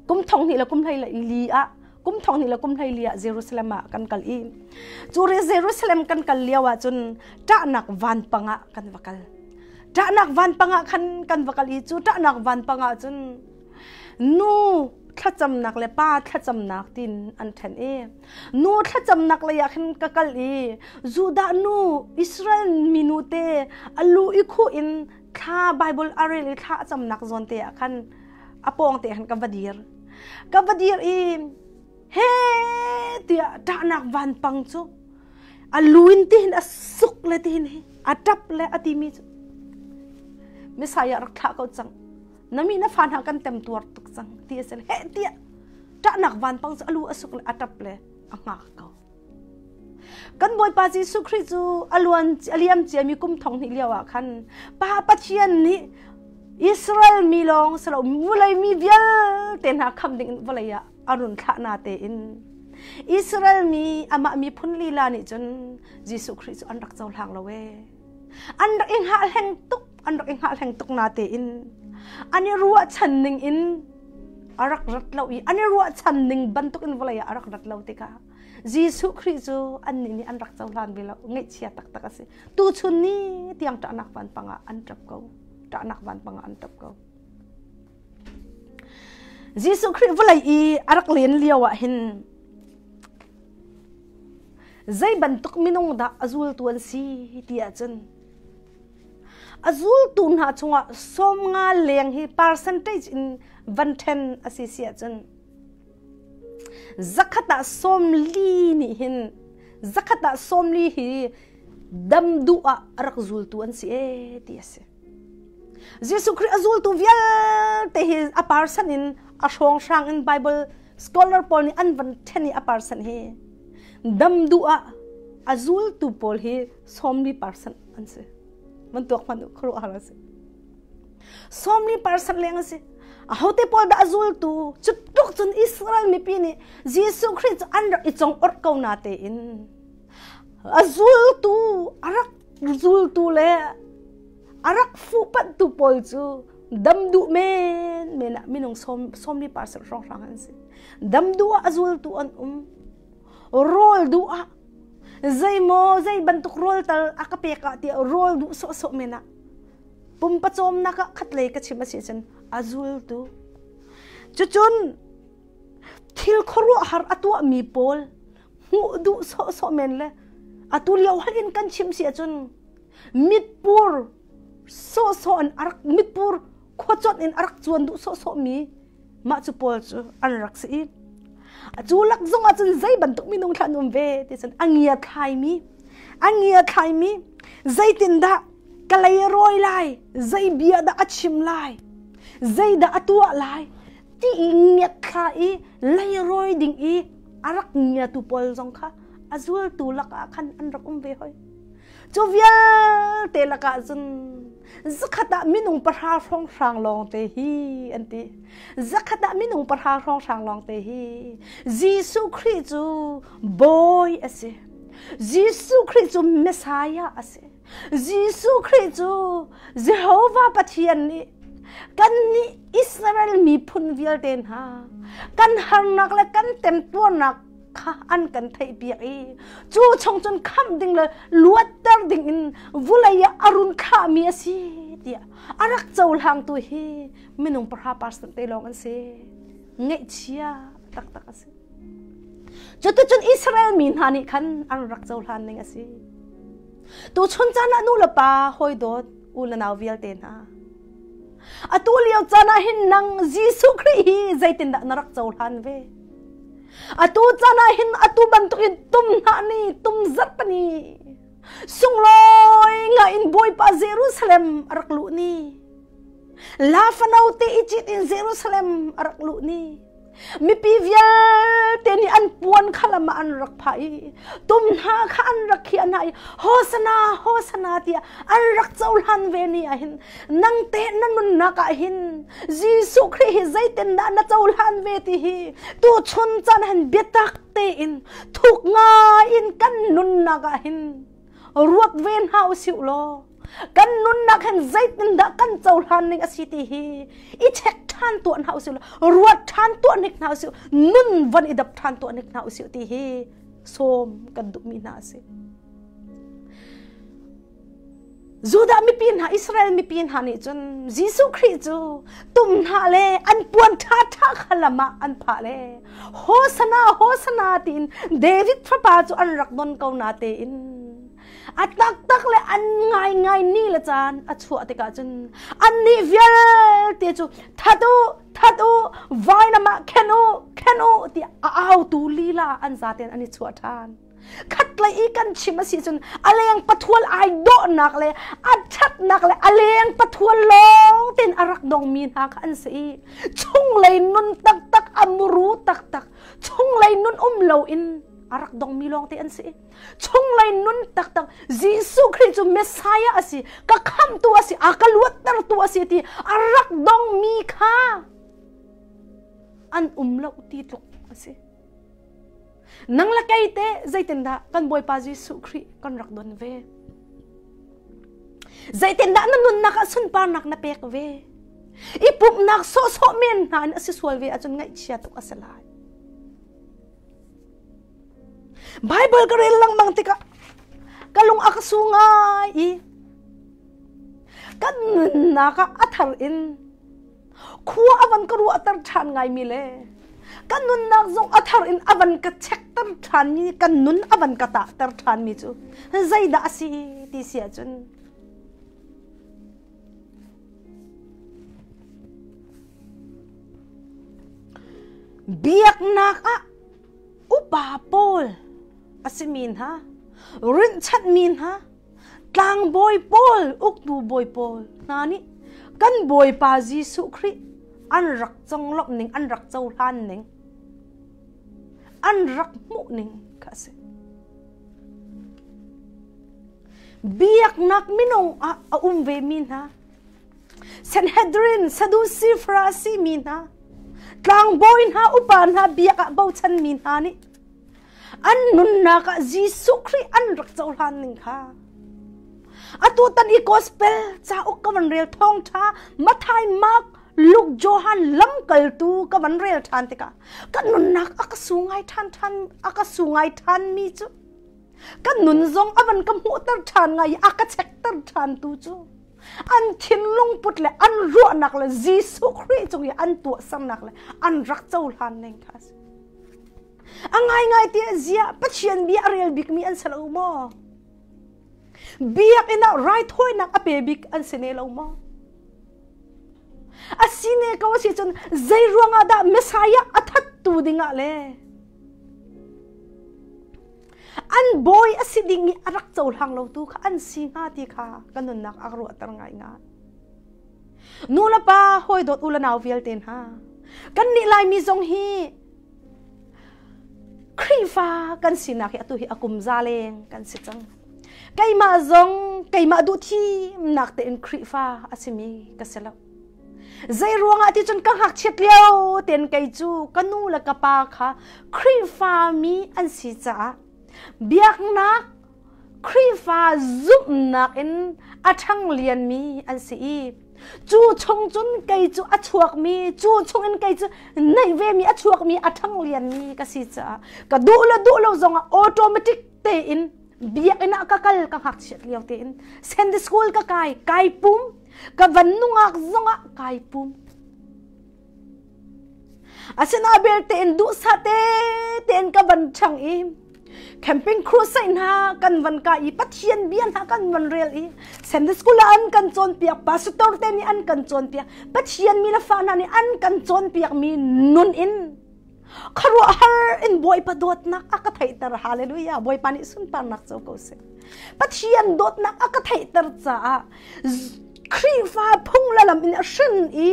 kum thong hnih le kum hlei li ah kum thong hnih le kum hlei li ah Jerusalem ah kan kal i cu ri Jerusalem kan kal lio ah cun ṭahnak vanpang ah kan va kal. Ṭahnak vanpang ah khan kan va kal i cu ṭahnak vanpang ah cun nu thlacamnak le pa thlacamnak tin an ṭhen i nu thlacamnak lei ah khin ka kal i Judah nu Israel minu te a lu i khuh in thla Bible a rel i thla a camnak zawn te ah khan a pawng te khan ka va dir ka va dir i he tiah ṭahnak vanpang cu a lu in tihin a suk le tihin hi a ṭap le a timi cu Messiah rak thlah ko cang na mi na fa hna kan temtuar tuk cang ti a si he tiah ṭahnak vanpang cu a lu a suk le a ṭap le a hngak ko kan Bawipa Jesuh Khrih cu a luan a liam ciami kum thong hnih lio ah khan Pa Pathian nih Israel mi lawng si lo vawlei mi vialte hna khamh ding in vawlei ah a run thlah na tein Israel mi amah miphun lila nih cun Jesuh Khrih cu an rak cohlang lo ee an rak i hngahhleng tuk an rak i hngahhleng tuk na tein an i ruahchan ning in a rak rat lo i an i ruahchan ning bantuk in vawlei ah a rak rat lo tikah Jesuh Khrih cu annih nih an rak cohlan ve lo ngaihchia taktak a si tuchun ni tiang ṭahnak vanpang ah an ṭap ko ṭahnak vanpang ah an ṭap ko Jesuh Khrih vawlei i a rak len lio ah hin Zei bantuk minung dah a zultu an si ti ahcun a zultu hna chungah 50 leng hi percentage in van ṭhen a si si ahcun zakhat ah 40 nih hin zakhat ah 40 hi dam duh ah a rak zultu an si ee ti a si. Jesuh Khrih a zultu vialte hi a parsan in a hrawnghrang in Bible scholar pawl nih an van ṭhen i a parsan hi dam duh ah a zultu pawl hi 40% an si. Van tuak hmanh u khuaruahhar a si. 40% leng a si. Ahote pawl dah a zultu cu tluk cun Israel mipi nih Jesuh Khrih cu an rak i cong orh ko na tein a zultu a rak zultu le a rak fuhpanhtu pawl cu dam duh men men ah minung 40% hrawnghrang an si. Dam duh ah a zultu an um. Rawl duh ah zeimaw zei bantuk rawl tal a ka pek ah tiah rawl duh sawhsawh men ah pumpacawmnak ah khat lei ka chim a si cun a zultu. Cucun thil khuaruahhar a tuahmi pawl hmuh duh sawhsawh men le atu lio hal in kan chim si ahcun mitpur sawhsawh in a rak mitpur khuacuanh in a rak cuan duh sawhsawh mi mah cu pawl cu an rak si i cu lak zong ah cun zei bantuk minung thla an um ve ti cun a ngia thlaimi a ngia thlaimi zeitindah ka lei rawi lai zei bia dah a chim lai zeidah a tuah lai ti i ngiat thla i leirawi ding i a rak ngiatu pawl zong kha a zultu lakah khan an rak um ve hoi Cu vialte lakah cun zakhat ah minung pahra hrawnghrang lawngte hi an ti. Zakhat ah minung pahra hrawnghrang lawngte hi Jesuh Khrih cu Bawi a si. Jesuh Khrih cu Messiah a si. Jesuh Khrih cu Jehovah Pathian nih kannih Israel miphun vialte hna kan harnak le kan temtuarnak kha an kan theihpiak i cu chung cun khamh ding le luatter ding in vulei ah a run thlahmi a si tiah a rak cohlangtu hi minung 10% te lawng an si. Ngaihchia taktak a si. Cuticun Israel mi hna nih khan an rak cohlan ning a si. Tuchun caan ah nu le pa hawi dawt u le nau vialte hna atu lio caan ah hin nang Jesuh Khrih hi zeitindah na rak cohlan ve? Atu caan ah hin atu bantukin tum hna ni tum zarh ni sunglawi nga in Bawipa Jerusalem a rak luh ni La fano te i cit in Jerusalem a rak luh ni. Mipi vialte nih an puan kha lam ah an rak phah i tum hna kha an rak khiah hna i Hosana, Hosana tiah an rak cohlan ve ni ah hin nang teh na nunnak ah hin Jesuh Khrih hi zeitindah na cohlan ve ti hi tuchun caan hin biatak tein thuk ngai in kan nunnak ah hin ruat ve hna usih law kan nunnak hin zeitindah kan cohlan ning a si ti hi i check ṭhan tuah hna usih law ruat ṭhan tuah hnik hna usih nun van i dap ṭhan tuah hnik hna usih ti hi sawm kan duhmi hna a si. Judah mipi hna Israel mipi hna nih cun Jesuh Khrih cu tum hna le an puan ṭhaṭha kha lam ah an phah le Hosana Hosana tiin David fapa cu an rak don ko na tein a taktak le an ngaingai ni le caan a chuah tikah cun annih vialte cu that u that u vainam ah khen u khen u tiah a autu lila an zaten an i chuah ṭhan. Khatlei i kan chim a si cun a leng pathual ai dawhnak le a ṭhatnak le a leng pathual lawng tein a rak dongmi hna kha an si i chunglei nun taktak a muru taktak chunglei nun um loin a rak dongmi lawng te an si. Chunglei nun taktak Jesuh Khrih cu Messiah a si, ka khamhtu a si, a ka luattertu a si ti a rak dongmi kha an um lo ti tluk a si. Nang le kei te zeitindah kan Bawipa Jesuh Khrih kan rak don ve? Zeitindah na nunnak ah sunparnak na pek ve? I pumhnak sawhsawh men hna in a si sual ve ahcun ngaihchia tuk a si lai. Bible ka rel lengmang tikah ka lung a ka su ngai i kan nunnak ah a thar in khua a van ka ruahter ṭhan ngaimi le kan nunnak zong a thar in a van ka chekter ṭhanmi kan nun a van ka tahter ṭhanmi cu zeidah a si ti si ahcun biaknak ah upa pawl a simi hna rinhchanhmi hna tlangbawi pawl uktu bawi pawl hna nih kan Bawipa Jesuh Khrih an rak conglawmh ning an rak cohlan ning an rak hmuh ning kha a si. Biaknak minung ah a um ve mi hna Sanhedrin, Sadusi, Farasi mi hna tlangbawi hna upa hna biak ah bochan mi hna nih an nunnak ah Jesuh Khrih an rak cohlan ning kha atu tan i gospel cauk ka van rel thawngṭha Mathai Mark Luke Johan lamkaltu ka van rel ṭhan tikah ka nunnak a ka su ngai ṭhan ṭhan a ka su ngai ṭhan mi cu ka nun zong a van ka hmuhter ṭhan ngai i a ka chekter ṭhan tu cu an thinlung put le an ruahnak le Jesuh Khrih cung i an tuahsernak le an rak cohlan ning kha a si. A ngaingai ti ziah Pathian bia a rel bikmi an si lo maw? Biakinn ah raithawinak a pe bik an si ne lo maw? A si ne ko a si cun zei ruangah dah Messiah a thattu dingah le an bawi a si ding i a rak cohlang lotu kha an si hnga ti kha ka nunnak a ruahter ngaingai. Nu le pa hawi dawt u le nau vialte hna kan nih Laimi zong hi Khrihfa kan sinak hi atu hi a kum za leng kan si cang. Keimah zong keimah duh thimnak tein Khrihfa a simi ka si lo. Zei ruangah ti cun ka ngakchiat lio tein kei cu ka nu le ka pa kha Khrihfa mi an si caah biaknak Khrihfa zumhnak in a ṭhang lianmi an si i cu chung cun kei cu a chuakmi cu chung in kei cu neih vemi a chuakmi a ṭhang lianmi ka si caah ka duh le duh lo zongah automatic tein biakinn ah ka kal ka ngakchiat lio tein Sunday school ka kai kai pum ka van nungak zongah kai pum Asina belte in duhsah te tein ka van ṭhang i camping crusade hna kan van ka i Pathian bia hna kan van rel i Sunday school ah an kan cawnpiak pastor te nih an kan cawnpiak Pathian mi le fa hna nih an kan cawnpiak mi nun in khuaruahhar in Bawipa dawtnak a ka theihter hallelujah Bawipa nih sunparnak co ko seh Pathian dawtnak a ka theihter caah Khrihfa phung le lam in a hrin i.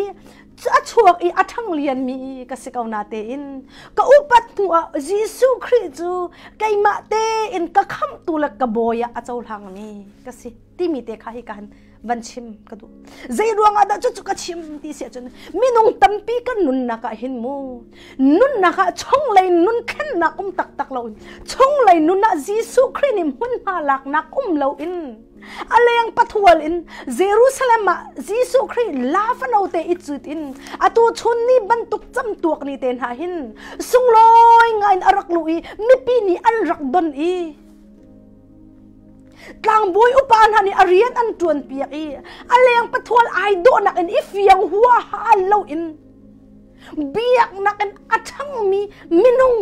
A chuak i a ṭhang lianmi ka si ko na tein ka upat hnu ah Jesuh Khrih cu keimah tein ka khamhtu le ka bawi ah a cohlangmi ka si timi te kha hi ka han van chim ka duh. Zei ruangah dah cucu ka chim ti si ahcun minung tampi kan nunnak ah hin mu nunnak ah chunglei nun thlennak um taktak loin, chunglei nun ah Jesuh Khrih nih hmunhma laknak um loin, a leng pathual in Jerusalem ah Jesuh Khrih lafano te i cut in atu chun ni bantuk camtuak ni te hna hin sunglawi ngai in a rak luh i mipi nih an rak don i tlangbawi upa hna nih a rian an ṭuan piak i a leng pathual ai dawhnak in i fiang huaha lo in biaknak in a ṭhangmi minung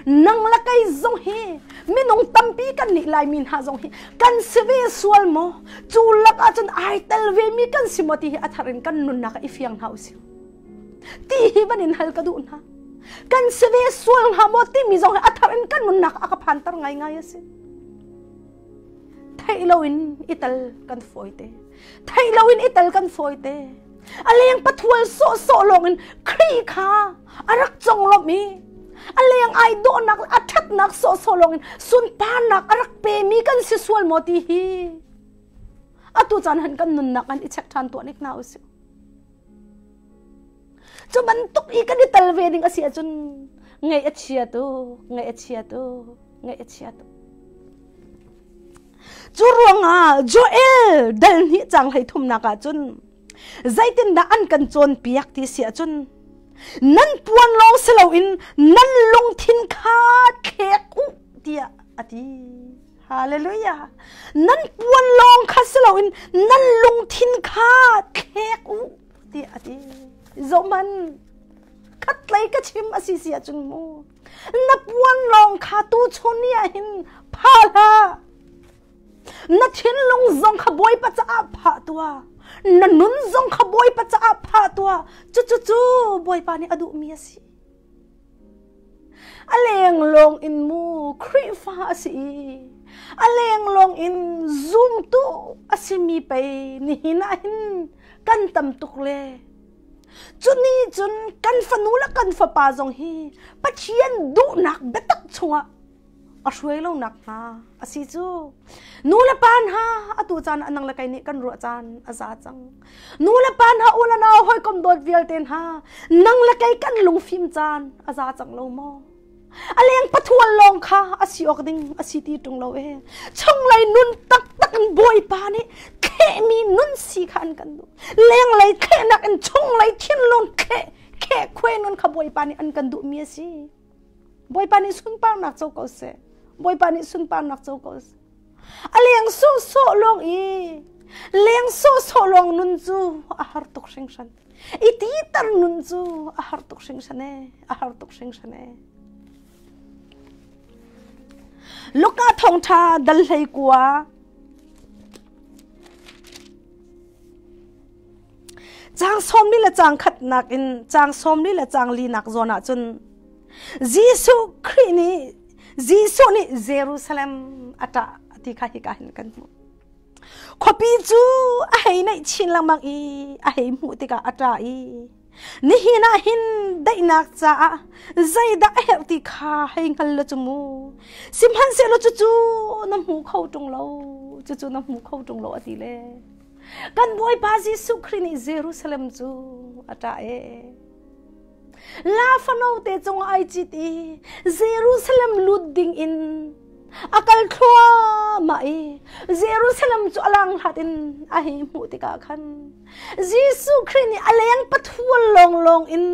nang le kei zong hi, minung tampi kan nih Laimi hna zong hi kan si ve sual maw, cu lak ahcun ai tel ve mi kan si maw ti hi a thar in kan nunnak ah i fiang hna usih ti hi van in hal ka duh hna. Kan si ve sual hnga maw timi zong hi a thar in kan nunnak a ka phanter ngaingai a si. Theih loin i tal kan fawi te, theih loin i tal kan fawi te. A leng pathual sawh sawh lawng in Khrih kha a rak conglawmh i a leng ai dawhnak a ṭhatnak sawh sawh lawng in sunparnak a rak pemi kan si sual maw ti hi atu caan han kan nunnak an i check ṭhan tuah nik hna usih. Cu bantuk i kan i tel ve ding a si ahcun ngaih a chia tuk, ngaih a chia tuk, ngaih a chia tuk. Cu ruangah Joel dal hnih cang 33nak ah cun zeitindah an kan cawnpiak ti si ahcun, nan puan lawng si loin nan lungthin kha thlek u tiah a ti. Hallelujah. Nan puan lawng kha si loin nan lungthin kha thlek u tiah a ti. Zohman khatlei ka chim a si si ahcun mu na puan lawng kha tu chun ni ah hin pha hlah, na thinlung zong kha Bawipa caah phah tuah, na nun zong kha Bawipa caah phah tuah. Cucu cu Bawipa nih a duhmi a si. A leng lawng in mu Khrihfa a si i a leng lawng in zumtu a simi pei nihin ah hin kan tam tuk le cuni cun kan fanu le kan fapa zong hi Pathian duhnak biatak chungah a hruai lo nak hnga a si cu. Nu le pa hna, atu caan ah nang le kei nih kan ruah caan a za cang. Nu le pa hna, u le nau, hawikom dawt vialte hna, nang le kei kan lungfim caan a za cang lo maw? A leng pathual lawng kha a si awk ding a si ti ṭung lo e. Chunglei nun taktak in Bawipa nih thlehmi nun si kha an kan duh. Lenglei thlehnak in chunglei thinlung thleh kheh khuai nun kha Bawipa nih an kan duhmi a si. Bawipa nih sunparnak co ko seh. Bawipa nih sunparnak co ko seh. A leng sawhsawh lawng i leng sawhsawh lawng nun cu a har tuk hringhran. I titar nun cu a har tuk hringhran e, a har tuk hringhran e. Luka thawngṭha dal 19 Caang 40 le caang khatnak in caang 44nak zawn ah cun Jesuh Khrih nih, Jesuh nih Jerusalem a ṭah ti kha hika hin kan hmuh. Khuapi cu a hei naih chin lengmang i a hei hmuh tikah a ṭah i, nihin ah hin daihnak caah zeidah a herh ti kha hei hngal lo cu mu, sihmanhsehlaw cucu na hmu kho ṭung lo, cucu na hmu kho ṭung lo, a ti le. Kan Bawipa Jesuh Khrih nih Jerusalem cu a ṭah e. La fano te cung ai cit i Jerusalem lut ding in a kal thluahmah i Jerusalem cu a lang hlat in a hei hmuh tikah khan Jesuh Khrih nih a leng pathual lawnglawng in,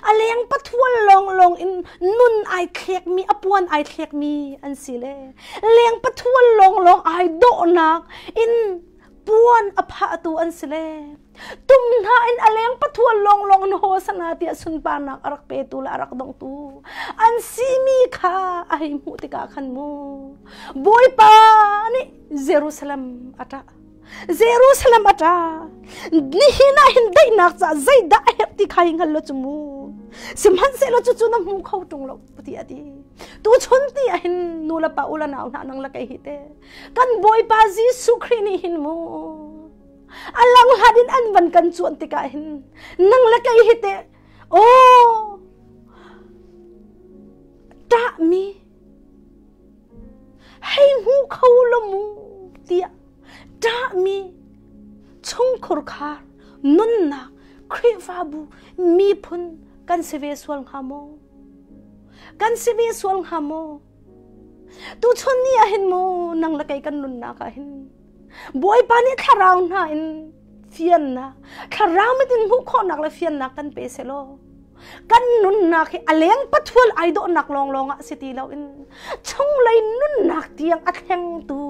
a leng pathual lawnglawng in nun ai thlekmi, a puan ai thlekmi an si le leng pathual lawnglawng ai dawhnak in puan a phahtu an si le tum hna in a leng pathual lawnglawng in hosana tiah sunparnak a rak petu le a rak dongtu an simi kha a hei hmuh tikah khan mu Bawipa nih Jerusalem a ṭah, Jerusalem a ṭah. Nihin ah hin daihnak caah zeidah a herh ti kha hi hngal lo cu mu, sihmanhsehlaw cucu na hmu kho ṭung lo ti a ti. Tuchun ti ah hin nu le pa, u le nau hna, nang le kei hi te kan Bawipa Jesuh Khrih nih hin mu. A lang hlat in an van kan cuan tikah hin nang le kei hi teh aw ṭahmi hei hmu kho lo mu tiah ṭahmi chungkhur khar nunnak Khrihfabu miphun kan si ve sual hnga maw? Kan si ve sual hnga maw? Tuchun ni ah hin mu nang le kei kan nunnak ah hin Bawipa nih thlarau hna in fiannak thlarau mit in hmuh khawhnak le fiannak kan pe selaw kan nunnak hi a leng pathual ai dawhnak lawnglawng ah si ti loin chunglei nunnak tiang a thlengtu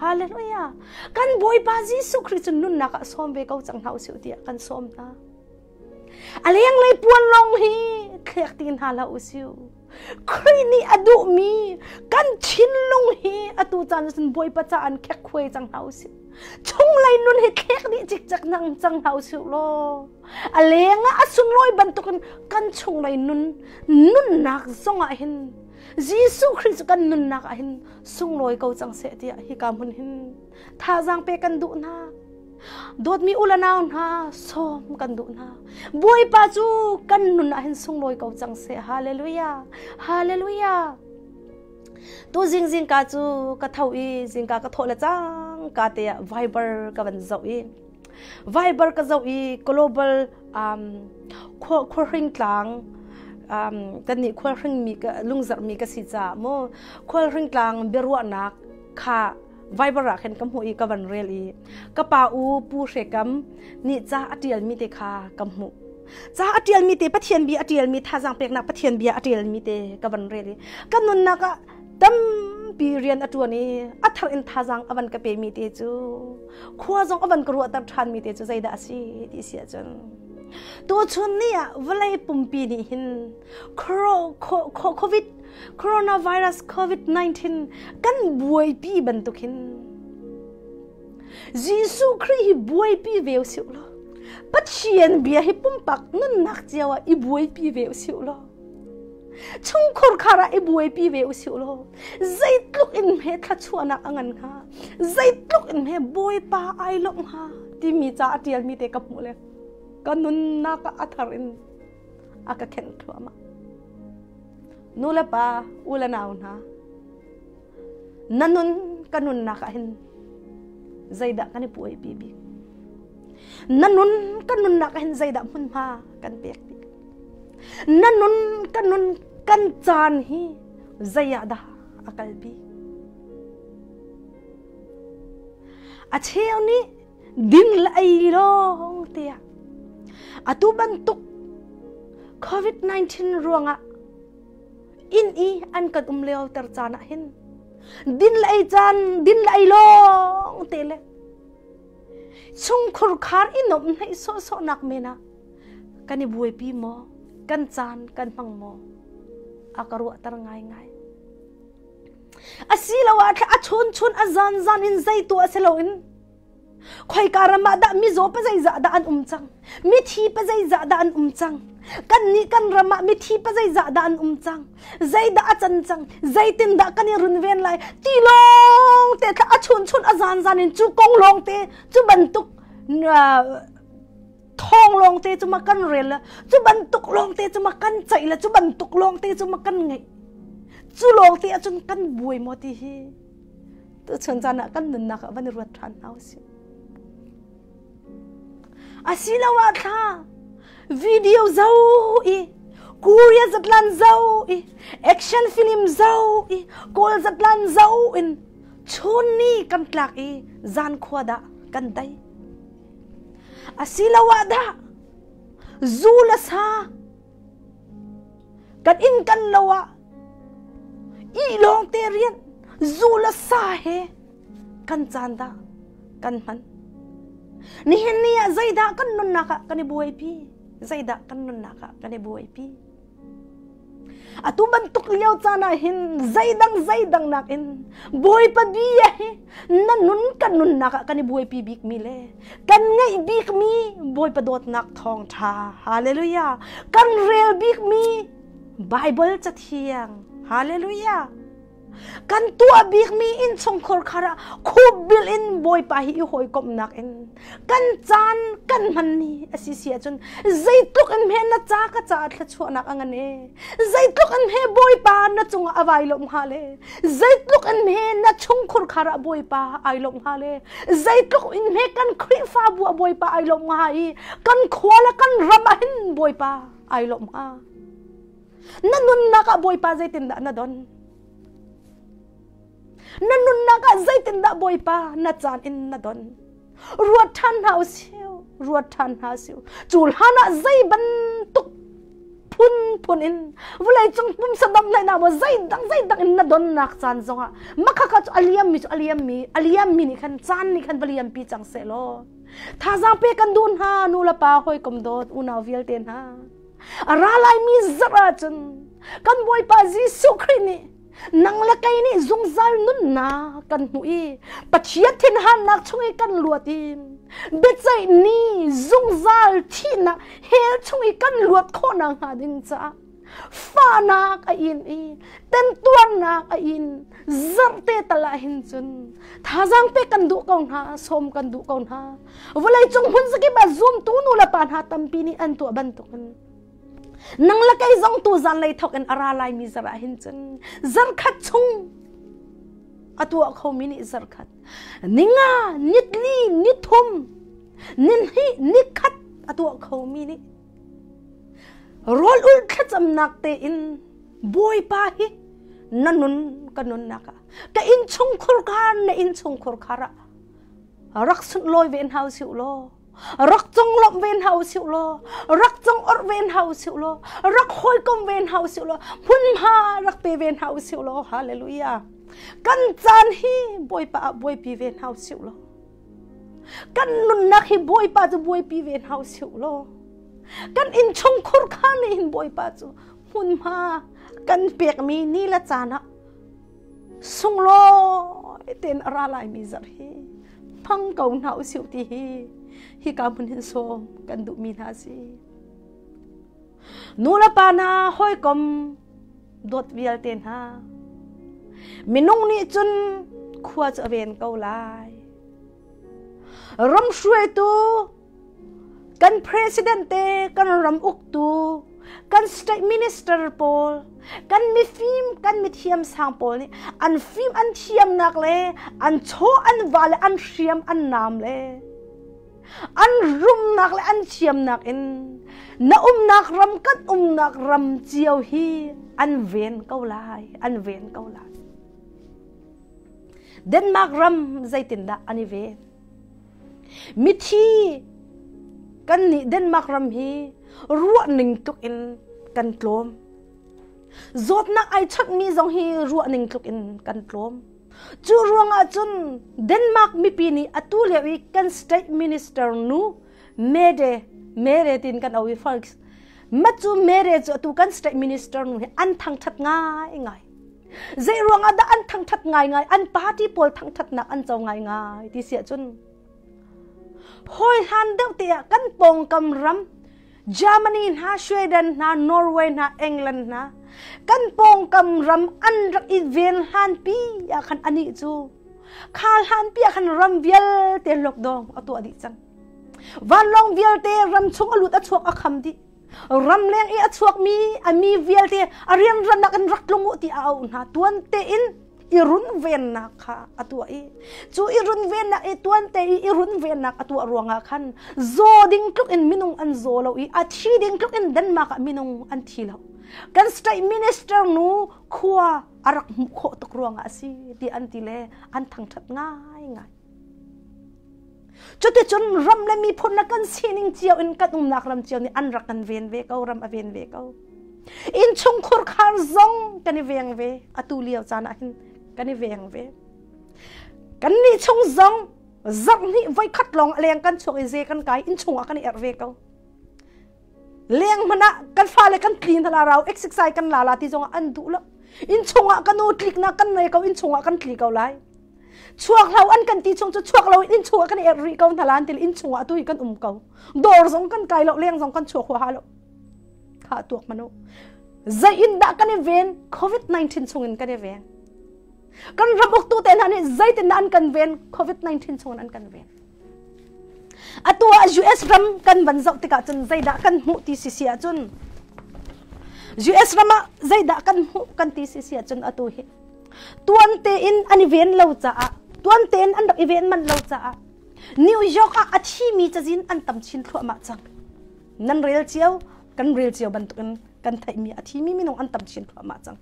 hallelujah kan Bawipa Jesuh Khrih cu nunnak ah sawm ve ko cang hna usih tiah kan sawm hna a lenglei puan lawng hi thlek ti hna hlah usih Khrih nih a duhmi kan thinlung hi atu caan cun Bawipa ca an khek khuai cang hna usih chunglei nun hi thlek dih cikcek nang cang hna usih law a leng ah a sunlawi bantukin kan chunglei nun nunnak zong ah hin Jesuh Khrih cu kan nunnak ah hin sunglawi ko cang seh tiah hika hmun hin thazaang pe kan duh hna dawtmi u le nau hna sawm kan duh hna Bawipa cu kan nun ah hin sunglawi ko cang seh hallelujah hallelujah tu zing zingka cu ka tho i zingka ka thawh le cang ka te ah Viber ka van zoh i Viber ka zoh i global khuahring tlang kannih khualhring mi lungzarh mi ka si caah mu khualhring tlang biaruahnak kha Viber ah khin ka hmuh i ka van rel i ka pa u Pu Hre Kam nih ca a ṭial mi te kha ka hmuh. Ca a ṭial mi te Pathian bia a ṭial mi thazaang peknak Pathian bia a ṭial mi te ka van rel i ka nunnak ah tampi rian a ṭuan i a thar in thazaang a van ka pe mi te cu khua zong a van ka ruahter ṭhan mi te cu zeidah a si ti si ahcun tuchun ni ah vawlei pumpi nih hin COVID coronavirus COVID-19 kan buaipi bantuk hin Jesuh Khrih hi buaipi ve usih law Pathian bia hi pumpak nunnak cio ah i buaipi ve usih law chungkhur khar ah i buaipi ve usih law zeitluk in hme thluachuahnak a ngan hnga zeitluk in hme Bawipa ai lawmh hnga timi ca a ṭialmi te ka hmuh le ka nunnak ah a thar in a ka khenh thluahmah nu le pa u le nau hna na nun ka nunnak ah hin zeidah kan i puaipi bik na nun ka nunnak ah hin zeidah hmunhma kan pek bik na nun ka nun kan caan hi zei ah dah a kalpi a cheu nih din le ei lawng tiah atu bantuk COVID-19 ruangah inn i an kan um lio ter caan ah hin din le ei caan din le ei lawng te le chungkhur khar i nomh hnaih sawhsawh nak men ah kan i buaipi maw kan caan kan hmang maw a ka ruahter ngaingai asiloah a chun chun a zan zan in zei tuah si loin khoika ram ah dah mizaw pa zeizah dah an um cang mithi pa zeizah dah an um cang kan nih kan ram ah mithi pa zeizah dah an um cang zeidah a can cang zeitin dah kan i runven lai ti lawng te a chun chun a zan zan in cu kong lawng te cu bantuk thawng lawng te cu ma kan rel la cu bantuk lawng te cu ma kan ceih la cu bantuk lawng te cu ma kan ngeih cu lawng te ahcun kan buai maw ti hi tuchun caan ah kan nunnak ah van i ruat ṭhan hna usih asiloah thla video zo i Korea zatlan zo i action film zo i kawl zatlan zo in chun ni kan tlak i zan khua dah kan dai Asiloah dah zu le sa kan inn kan lo ah ih lawng te rian zu le sa he kan caan dah kan hman. Nihin ni ah zeidah kan nunnak ah kan i buaipi? Zeidah kan nunnak ah kan i buaipi? Atu bantuk lio caan ah hin zeidang zeidang nakin Bawipa bia hi na nun kan nunnak ah kan i buaipi bikmi le kan ngeih bikmi Bawipa dawtnak thawngṭha hallelujah kan rel bikmi Bible cathiang hallelujah. Kan tuah bikmi innchungkhar khar ah khupbil in Bawipa hi i hawikomhnak in kan caan kan hman ni a si si ahcun zeitluk in hme na ca ka caah thluachuahnak a ngan e, zeitluk in hme Bawipa na cungah a vai lawmh hnga le, zeitluk in hme na chungkhur khar ah Bawipa ai lawmh hnga le, zeitluk in hme kan Khrihfabu ah Bawipa ai lawmh hnga i kan khua le kan ram ah hin Bawipa ai lawmh hnga. Na nunnak ah Bawipa zeitindah na don? Na nunnak ah zeitindah Bawipa na caan in na don? Ruat ṭhan hna u siu, ruat ṭhan hna siu. Cu hlan ah zei bantuk phunphun in vawleicung pumsa domhnaihnak maw zeidang zeidang in na donnak caan zongah makhakha cu a liammi cu a liammi a liammi nih khan caan nih khan va liampi cang seh law thazaang pe kan duh hna nu le pa hawikom dawt unau vialte hna. A ra laimi zarh ahcun kan Bawipa Jesuh Khrih nih nang le kei nih zungzal nunnak kan hmuh i Pathian thinhannak chung i kan luat i biaceih ni zungzal thihnak hell chung i kan luat khawh nakhnga ding caah fahnak a in i temtuarnak a in zarhte tal ah hin cun thazaang pek kan duh ko hna, sawm kan duh ko hna. Vawleicung hmun zakip ah zumtu nu le pa hna tampi nih an tuah bantukin nang le kei zong tu zanlei thawk in a ra laimi zarh ah hin cun zarkhat chung a tuah khomi nih zarkhat, ninga, nitli, nithum, nihnih, nikhat a tuah khomi nih rawl ulh thlacamnak tein Bawipa hi na nun ka nunnak ah ka innchungkhur khar na innchungkhur khar ah rak sunlawi ve hna usih law, rak conglawmh ve hna usih law, rak congorh ve hna usih law, rak hawikom ve hna usih law, hmunhma rak pe ve hna usih law. Hallelujah. Kan caan hi Bawipa ah buaipi ve hna usih law, kan nunnak hi Bawipa cu buaipi ve hna usih law, kan innchungkhur kha nih hin Bawipa cu hmunhma kan pekmi ni le caan ah sunglawi tein a ra laimi zarh hi hmang ko hna usih ti hi hika hmun hin sawm kan duhmi hna si. Nu le pa hna, hawikom dawt vialte hna, minung nih cun khua cu a ven ko lai. Ram hruaitu kan president te, kan ram uktu, kan state minister pawl, kan mifim, kan mithiam sang pawl nih an fim an thiamnak le an chaw an va le an hriam an nam le an rumnak le an thiamnak in na umnak ram kan umnak ram cio hi an ven ko lai, an ven ko lai. Denmark ram zeitindah an i ven? Mithi kan nih Denmark ram hi ruah ning tluk in kan tlawm. Zawtnak ai chawnhmi zong hi ruah ning tluk in kan tlawm. Cu ruangah cun Denmark mipi nih atu lio i kan state minister nu Mette Mere tin kan au i first ma cu Mere cu atu kan state minister nu hi an thangthat ngai ngai. Zei ruangah dah an thangthat ngaingai, an party pawl thangthatnak an co ngaingai ti si ahcun hawi hlan deuh te ah kan pawngkam ram Germany hna, Sweden hna, Norway hna, England hna kan pawngkam ram an rak i ven hlan pi ah khan anih cu kha hlan pi ah khan ram vialte lockdown a tuah dih cang. Vanlawng vialte ram chung a lut a chuak a kham dih. Ramleng i a chuakmi a mi vialte a rianrannak in rak tlung u ti a auh hna. Tuan tein i runvennak kha a tuah i cu i runvennak i tuan te i i runvennak a tuah ruangah khan zaw ding tluk in minung an zaw lo i a thi ding tluk in Denmark ah minung an thi lo. Kan state minister nu khua a rak hmuh khawh tuk ruangah a si ti an ti le an thangṭhat ngaingai. Cuticun ram le miphun le kan sining cio in kan umnak ram cio nih an rak kan ven ve ko, ram a ven ve ko. Innchungkhur khar zong kan i veng ve. Atu lio caan ah hin kan i veng ve. Kan nih chung zong zarh hnih voikhat lawng a leng kan chuak i ze kan kai, innchung ah kan i erh ve ko. Leng hmanh ah kan fale kan tli hna la rau, exercise kan la la ti zong ah an duh lo. Innchung ah kan u tliknak kan nei ko, innchung ah kan tli ko lai. Chuak hlah an kan ti chung cu chuak lo in innchung ah kan erh rih ko hna lan til innchung ah atu hi kan um ko. Dawr zong kan kai lo, leng zong kan chuak huaha lo. Kha tuak manu. Zei in dah kan i ven? COVID-19 chung in kan i ven. Kan ram uktu te hna nih zeitindah an kan ven? COVID-19 chungin an kan ven. Atu ah US ram kan van zoh tikah cun zeidah kan hmuh ti si si ahcun US ram ah zeidah kan hmuh kan ti si si ahcun atu hi tuan tein an i ven lo caah tuan tein an rak i ven manh lo caah New York ah a thimi cazin an tam chin thluahmah cang. Nan rel cio, kan rel cio bantukin kan theihmi a thimi minung an tam chin thluahmah cang.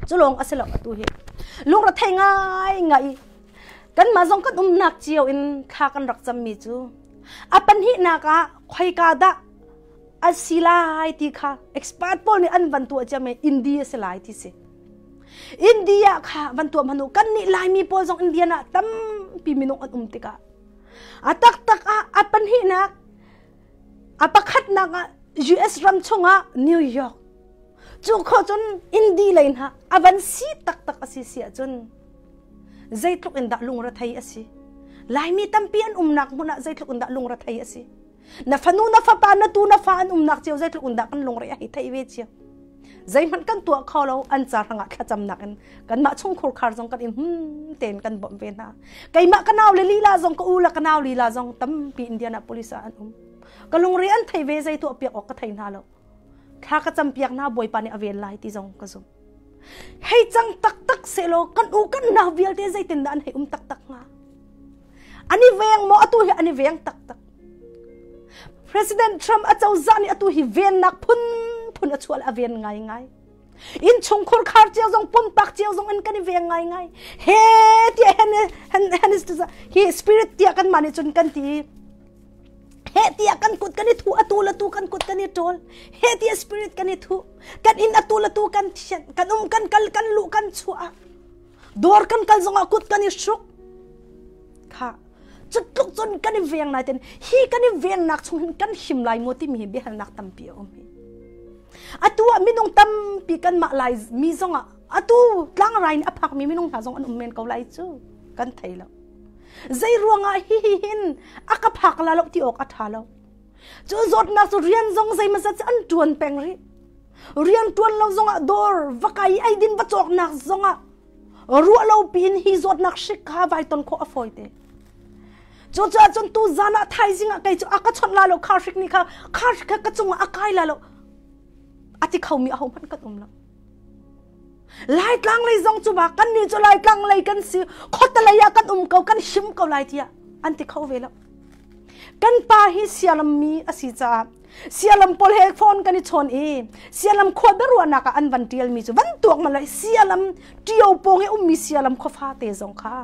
Cu lawng a si lo atu hi. Lungrethei ngai ngai kanmah zong kan umnak cio in thla kan rak cammi cu a pahnihnak ah khoika dah a si lai ti kha expert pawl nih an van tuah ciami India si lai ti si. India kha van tuah hmanu kan nih Laimi pawl zong Indian ah tampi minung an um tikah a taktak ah a pahnihnak a pakhatnak ah US ram chungah New York cu kho cun Indi lei hna a van si taktak a si si ahcun zeitluk in dah lungrethei a si Laimi tampi an umnak hmun ah zeitluk in dah lungrethei a si na fanu na fapa na tu na fa an umnak cio zeitluk in dah kan lungre a hei thei ve cio zeihmanh kan tuah kho lo an ca hrangah thlacamnak in kanmah chungkhur khar zong kan in hum tein kan bawmh ve hna keimah ka nau le lila zong ka u le ka nau lila zong tampi Indianapolis ah an um ka lungre an thei ve zei tuah piak awk ka thei hna lo thla ka campiak hna Bawipa nih a ven lai ti zong ka zumh hei cang taktak selaw kan u kan nau vialte zeitindah an hei um taktak hnga an i veng maw atu hi an i veng taktak President Trump a cozah nih atu hi vennak phunphun a chuah a ven ngai ngai inn chungkhur khar cio zong pumpak cio zong in kan i veng ngai ngai he tiah hen hen hen hi spirit tiah kan mah nih cun kan ti he tiah kan kut kan i thu atu la tu kan kut kan i ṭawl he tiah spirit kan i thu kan inn atu la tu kan thian kan um kan kal kan luh kan chuah dawr kan kal zongah kut kan i hruk kha cutluk cun kan i veng lai ten hi kan i vennak chung hin kan him lai maw timi hi biahalnak tampi a um hi atu ah minung tampi kan mah lai mi zongah atu tlangrai in a phakmi minung hna zong an um men ko lai cu kan thei lo Zei ruangah hi hi hin a ka phak la lo ti awk a ṭha lo. Cu zawtnak cu rian zong zeimazat an ṭuan peng rih. Rian ṭuan lo zongah dawr va kai i eidin va cawknak zongah ruah lo piin hi zawtnak hrik kha vai ton khawh a fawi te. Cucaah cun tu zan ah thaizing ah kei cu a ka chawnh la lo kha hrik nih kha kha hrik kha ka cungah a kai la lo a ti khomi ahohmanh kan um lo. Laitlang lei zong cu ba kan nih cu Laitlang lei kan si khuate lei ah kan um ko kan him ko lai tiah an ti kho ve lo. Kan pa hi sialam mi a si caah sialam pawl he phone kan i chawn i sialam khua biaruahnak ah an van tial mi cu van tuak ma lai sialam tio pawng i ummi sialam khuafa te zong kha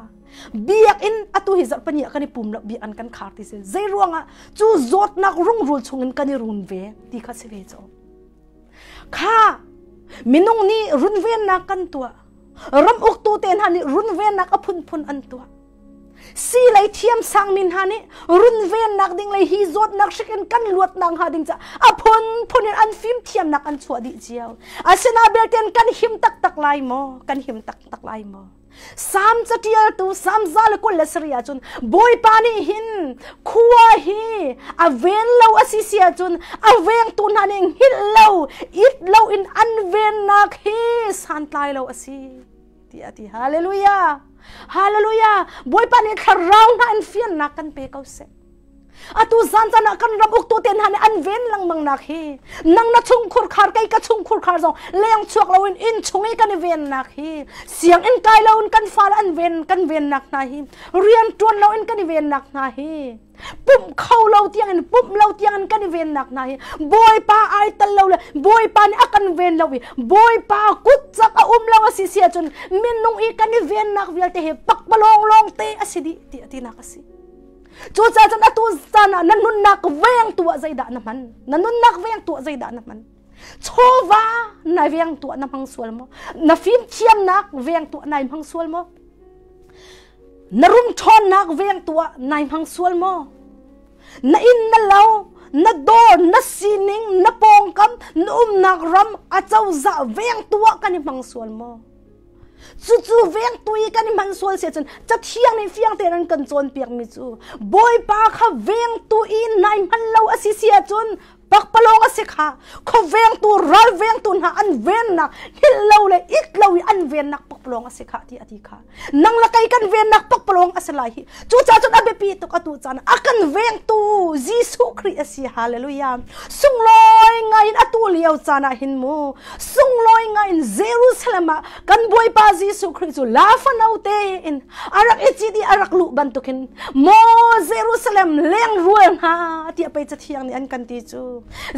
biakinn atu hi zarhpani ah kan i pum lo biakinn kan khar ti si zei ruangah cu zawtnak rungrul chungin kan i run ve ti kha si ve cho Kha minung nih runvennak kan tuah. Ram uktu te hna nih runvennak a phunphun an tuah. Si lei thiam sangmi hna nih runvennak ding le hi zawtnak hrik in kan luatnak hnga ding caah a phunphun in an fim thiamnak an chuah dih cio. Asina belte kan him taktak lai maw? Kan him taktak lai maw? Salm catialtu Salm 127 ahcun Bawipa nih hin khua hi a ven lo a si si ahcun a vengtu hna nih hngilh lo it lo in an vennak hi santlai lo a si tiah a ti. Hallelujah! Hallelujah! Bawipa nih thlarau hna in fiannak kan pe ko seh. Atu zan caan ah kan ram uktu te hna nih an ven lengmang nak hi nang na chungkhur khar kei ka chungkhur khar zong leng chuak loin inn chung i kan i vennak hi sianginn kai loin kan fale an ven kan vennak hna hi rian tuan loin kan i vennak hna hi pumh kho lo tiang in pumh lo tiang in kan i vennak hna hi bawipa ai tal lo le bawipa nih a kan ven lo i bawipa kut cak a um lo a si si ahcun minung i kan i vennak vialte hi pakpalawng lawng te a si dih ti tinak a si. Cucaah cun atu caan ah na nunnak vengtu ah zeidah na hman? Na nunnak vengtu ah zeidah na hman? Chawva na vengtu ah na hmang sual maw? Na fimthiamnak vengtu ah nai hmang sual maw? Na rum ṭhawnnak vengtu ah nai hmang sual maw? Na inn na lo, na dawr, na sining, na pawngkam, na umnak ram acozah vengtu ah kan i hmang sual maw? Cucu vengtu i kan i hman sual si ahcun cathiang nih fiang tein an kan cawnpiakmi cu Bawipa kha vengtu i nai hman lo a si si ahcun Pakpalawng a si kha. Khuavengtu ralvengtu hna an vennak hngilh lo le it lo i an vennak pakpalawng a si kha ti a ti kha. Nang le kei kan vennak pakpalawng a si lai hi. Cucaah cun a biapi tuk atu caan a kan vengtu Jesuh Khrih a si. Hallelujah. Sunglawi ngai in atu lio caan ah hin mu sunglawi ngai in Jerusalem ah kan Bawipa Jesuh Khrih cu lafano te in a rak i cit i a rak luh bantukin maw Jerusalem leng rual hna tiah pei cathiang nih an kan ti cu.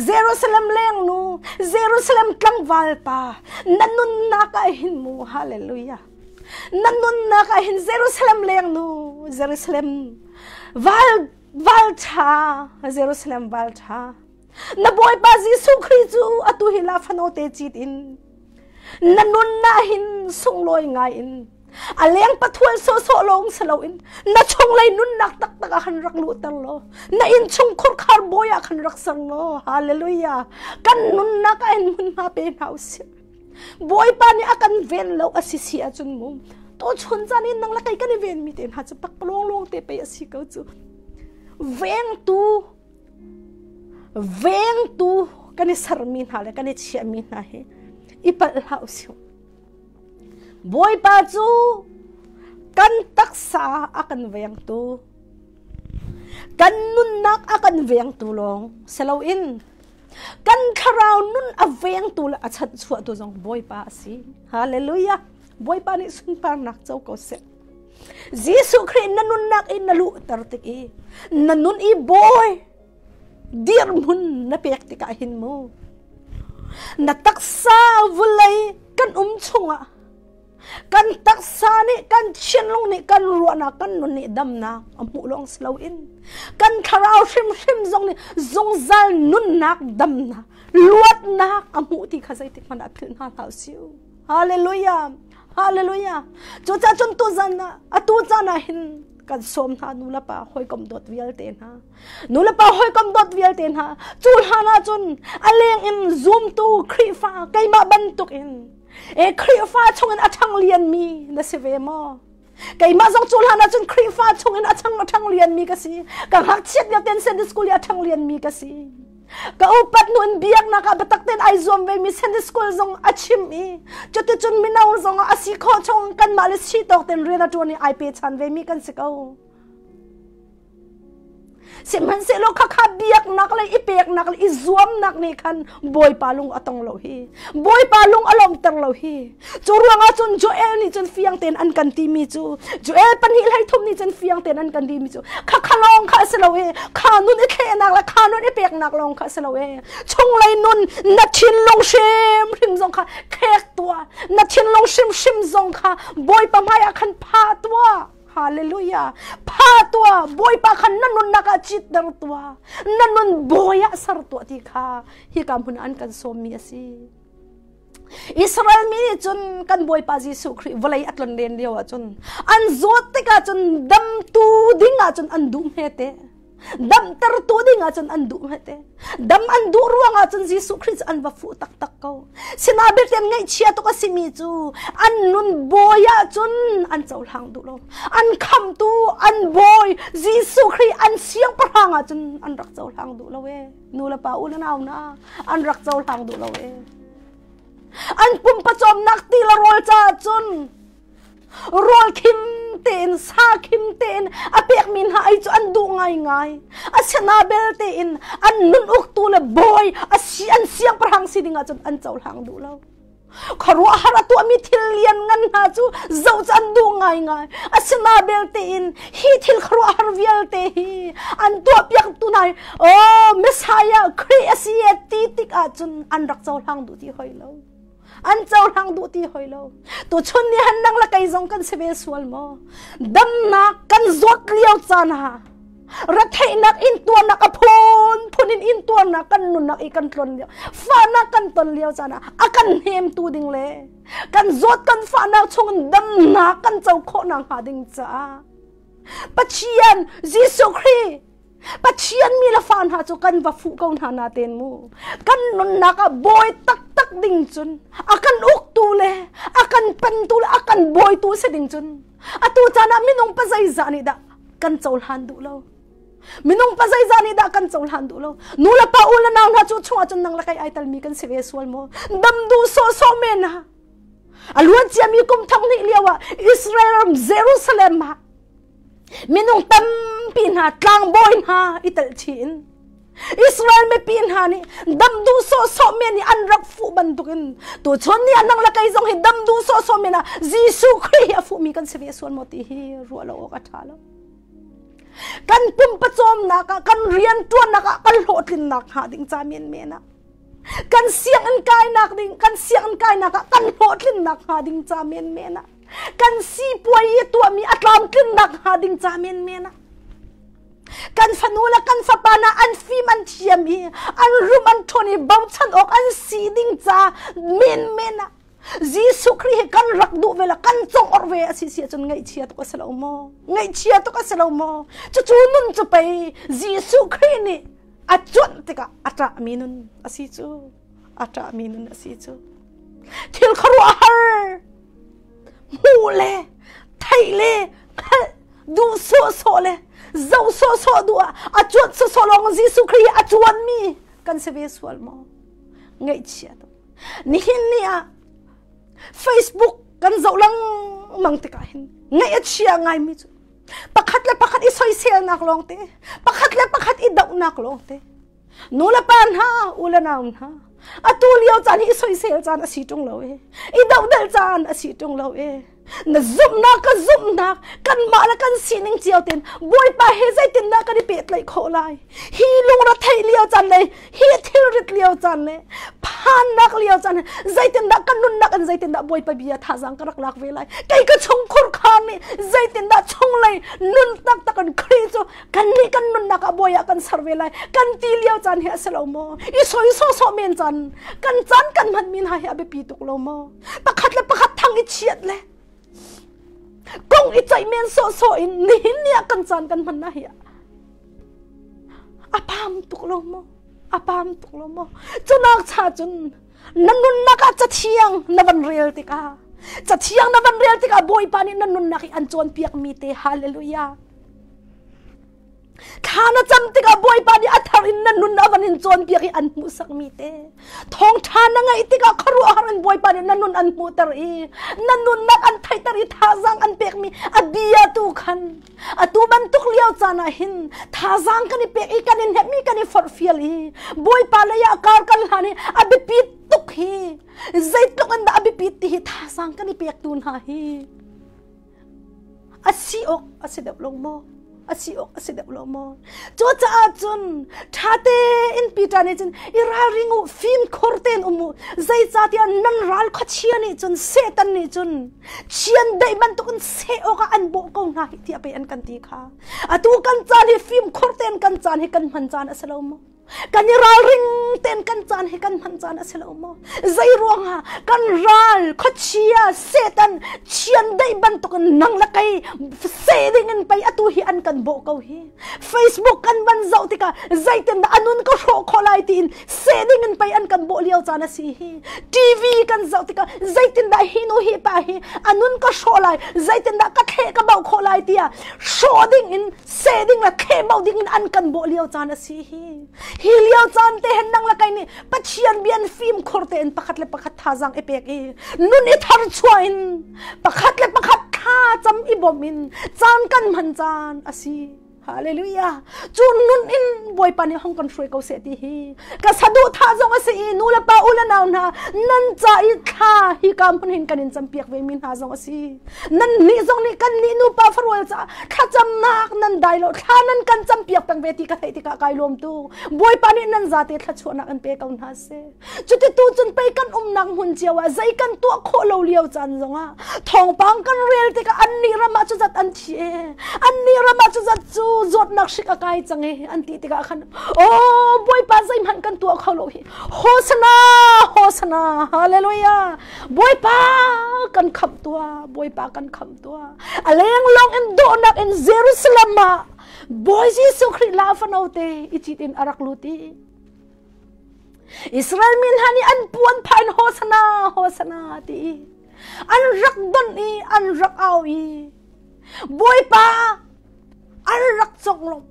Jerusalem lengnu, Jerusalem tlangval pa, na nunnak ah hin mu hallelujah. Na nunnak ah hin Jerusalem lengnu, Jerusalem val val ṭha, Jerusalem val ṭha. Na Bawipa Jesuh Khrih cu atu hi la fano te cit in na nunnak hin sunglawi ngai in a leng pathual sawhsawh lawng si loin na chunglei nunnak taktak ah khan rak luhter law na innchung khurkhar bawi ah khan rak ser law hallelujah kan nunnak ah hin hmunhma pe hna usih Bawipa nih a kan ven lo a si si ahcun mu to chun caan in nang le kei kan i ven mi te hna cu pakpalawng lawng te pei a si ko cu vengtu vengtu kan i sermi hna le kan i chiahmi hna hi i palh hlah usih Bawipa cu kan taksa a kan vengtu, kan nunnak a kan vengtu lawng si loin kan thlarau nun a vengtu le a chanhchuahtu zong Bawipa a si. Hallelujah! Bawipa nih sunparnak co ko seh. Jesuh Khrih na nunnak in na luhter tik i na nun i bawi dirhmun na pek tikah hin mu na taksa vulei kan um chungah kan taksa nih kan thinlung nih kan ruahnak kan nun nih damnak a hmuh lawng si loin kan thlarau hrimhrim zong nih zungzal nunnak damnak luatnak a hmuh ti kha zeitik hmanh ah philh hna hlah usih hallelujah hallelujah cucaah cun tuzan ah atu caan ah hin kan sawm hna nu le pa hawikom dawt vialte hna Nu le pa hawikom dawt vialte hna cu hlan ah cun a leng in zumtu Khrihfa keimah bantuk in e Khrihfa chungin a ṭhang lianmi na si ve maw? Keimah zong cu hlan ah cun Khrihfa chungin a ṭhang a ṭhang lianmi ka si. Ka ngakchiat lio ten Sunday school i a ṭhang lianmi ka si. Ka upat hnu in biaknak ah biatak tein ai zuam ve mi Sunday school zong a chim i cuticun mino zong ah a si khawh chung kanmah le si tawk ten rian a ṭuan i ai pe chan ve mi kan si ko. Sihmanhsehlaw khakha biaknak le i peknak le i zuamnak nih khan Bawipa lung a tong lo hi. Bawipa lung a lawmter lo hi. Cu ruangah cun Joel nih cun fiang tein an kan timi cu Joel pahnih hlei thum nih cun fiang tein an kan timi cu khakha lawng kha a si lo i kha nun i thlehnak le kha nun i peknak lawng kha a si lo i chunglei nun na thinlung hrimhrim zong kha thlek tuah na thinlung hrimhrim zong kha Bawipa hmaiah khan pha tuah. Hallelujah. Pha tuah, Bawipa khan na nunnak ah citter tuah. Na nun bawi ah ser tuah ti kha hika hmun an kan sawmmi a si. Israel mi nih cun kan Bawipa Jesuh Khrih vawlei a tlon len lio ah cun an zawt tikah cun damtu ding ah cun an duh hme te. Damtertu ding ahcun an duh hmete. Dam an duh ruangah cun Jesuh Khrih cu an va fuh taktak ko. Sinabelte an ngaihchia tuk a simi cu an nun bawi ahcun an cohlang duh lo. An khamtu an bawi Jesuh Khrih an siangpahrang ahcun an rak cohlang duh lo ee. Nu le pa u le nau na an rak cohlang duh lo ee. An pumpacawmnak ti le rawl caah cun rawl khim tein sa khim tein a pekmi hna ei cu an duh ngaingai asina belte in an nun uktu le bawi asi an siangpahrang si ding ahcun an cohlang duh lo khuaruahhar a tuahmi thil lian ngan hna cu zoh cu an duh ngaingai asina belte in hi thil khuaruahhar vialte hi an tuahpiak tu hna oh Messiah Khrih a si e ti tik ahcun an rak cohlang duh ti hoi lo an cohlang duh ti hoi lo tuchun ni han nang le kei zong kan si ve sual maw damnak kan zawt lio caan ha retheihnak in tuarnak a phun phun in in tuarnak kan nunnak i kan tlon lio fahnak kan ton lio caan ah a kan hnemtu ding le kan zawt kan fahnak chung in damnak kan co khawh nak hnga ding caah Pathian Jesuh Khrih Pathian mi le fa hna cu kan va fuh ko hna na ten mu. Kan nunnak ah bawi taktak ding cun a kan uktu le a kan pentu le a kan bawitu si ding cun atu caan ah minung pa zeizah nih dah kan cohlan duh lo. Minung pa zeizah nih dah kan cohlan duh lo? Nu le pa u le nau hna cu chungah cun nang le kei ai talmi kan si ve sual maw? Dam duh sawhsawh men ah a luan ciami kum thong hnih lio ah Israel ram Jerusalem ah minung tampi hna tlangbawi hna i tel chih in Israel mipi hna nih dam duh sawhsawh men i an rak fuh bantukin tuchun ni ah nang le kei zong hi dam duh sawhsawh men ah Jesuh Khrih hi a fuhmi kan si ve sual maw ti hi ruah lo awk a ṭha lo. Kan pumpacawmnak ah kan rianṭuannak ah kan hlawhtlinnak hnga ding ca menmen ah kan sianginn kainak ding kan sianginn kainak ah kan hlawhtlinnak hnga ding ca menmen ah kan sipuai i tuahmi a tlamtlinnak hnga ding ca menmen ah kan fanu le kan fapa hna an fim an thiam i an rum an ṭhawn i bochan awk an si ding ca menmen ah Jesuh Khrih hi kan rak duh ve la kan cong or ve a si si ahcun ngaihchia tuk a si lo maw? Ngaihchia tuk a si lo maw? Cucu nun cu pei Jesuh Khrih nih a cuanh tikah a ṭahmi nun a si cu. A ṭahmi nun a si cu. Thil khuaruahhar hmuh le theih le hngalh duh sawhsawh le zoh sawhsawh duh ah a cuanh sawhsawh lawng Jesuh Khrih hi a cuanmi kan si ve sual maw? Ngaihchia tuk. Nihin ni ah Facebook kan zoh lengmang tikah hin ngaih a chia ngaimi cu pakhat le pakhat i soiselnak lawngte, pakhat le pakhat i dohnak lawngte. Nu le pa hna, u le nau hna, atu lio caan hi i soisel caan a si ṭung lo e, i dohdalh caan a si ṭung lo e. Na zumhnak ka zumhnak kanmah le kan sining cio ten Bawipa he zeitindah kan i pehtlaih khawh lai? Hi lungretheih lio caan le hi thilrit lio caan le phannak lio caan zeitindah kan nunnak in zeitindah Bawipa bia thazaang ka rak lak ve lai? Kei ka chungkhur khaan nih zeitindah chunglei nun taktak in Khrih cu kannih kan nunnak ah bawi ah kan ser ve lai kan ti lio caan hi a si lo maw? I soi sawhsawh men caan kan caan kan hman mi hna hi a biapi tuk lo maw? Pakhat le pakhat thang i chiat le kong i ceih men sawhsawh in nihin ni ah kan caan kan hman na hi a pam tuk lo maw? A pam tuk lo maw? Cunak cha cun na nunnak ah cathiang na van rel tikah, cathiang na van rel tikah Bawipa nih na nunnak i an cawnpiak mi te, hallelujah, thla na cam tikah Bawipa nih a thar in na nun a van in cawnpiak i an hmuhsak mi te, thawngṭha na ngaih tikah khuaruahhar in Bawipa nih na nun an hmuhter i na nunnak an theihter i thazaang an pekmi a bia tu khan atu bantuk lio caan ah hin thazaang kan i pek i kan i hnemh i kan i forhfial i Bawipa lei ah kar kan hlan i a biapit tuk hi, zeitluk in dah a biapit ti hi thazaang kan i pek tu hna hi a si awk a si deuh lo maw? A si awk a si deuh lo maw? Cucaah cun ṭha tein Peter nih cun i ralring u, fimkhur tein um u, zeicahtiah nan ral khuachia nih cun, Satan nih cun chiandeih bantukin seh awkah an bawh ko hna hi tiah pei an kan ti kha. Atu kan caan hi fimkhur tein kan caan hi kan hman caan a si lo maw? Kan i ralring tein kan caan hi kan hman caan a si lo maw? Zei ruangah kan ral khuachia Satan chiandeih bantukin nang le kei seh ding in pei atu hi an kan bawh ko hi. Facebook kan van zoh tikah zeitin dah a nun ka hrawh khawh lai tiin seh ding in pei an kan bawh lio caan a si hi. TV kan zoh tikah zeitin dah hi nu hi pa hi a nun ka hrawh lai, zeitin dah ka thleh ka bauh khawh lai tiah hrawh ding in, seh ding le thleh bauh ding in an kan bawh lio caan a si hi. Hi lio caan te hen nang le kai nih Pathian bian fimkhur tein pakhat le pakhat thazaang i pek i nun i thar chuah in pakhat le pakhat thla cam i bawmh in caan kan hman caan a si. Hallelujah. Cu nun in Bawipa nih hong kan hruai ko seh ti hi ka saduhthah zong a si i nu le pa u le nau hna nan ca i thla hi ka hmun hin kan in campiak ve mi hna zong a si. Nan nih zong nih kan nih nupa farual caah thlacamnak nan dai lo, thla nan kan campiak peng ve ti ka theih tikah kai lawm tu. Bawipa nih nan zate thluachuahnak in pe ko hna seh. Cuti tu cun pei kan umnak hmun cio ah zei kan tuah khawh lo lio caan zongah thawngpang kan rel tikah annih ram ah cuzat an thi e, annih ram ah cuzat cu zawtnak hrik a kai cang e an ti tikah khan, oh Bawipa, zeihmanh kan tuah kho lo hi, Hosana, Hosana, hallelujah, Bawipa kan khamh tuah, Bawipa kan khamh tuah. A lenglong in dawhnak in Jerusalem ah Bawi Jesuh Khrih la fano te i cit in a rak lut i Israel mi hna nih an puan phah in Hosana, Hosana ti an rak don i an rak au i Bawipa an rak conglawmh.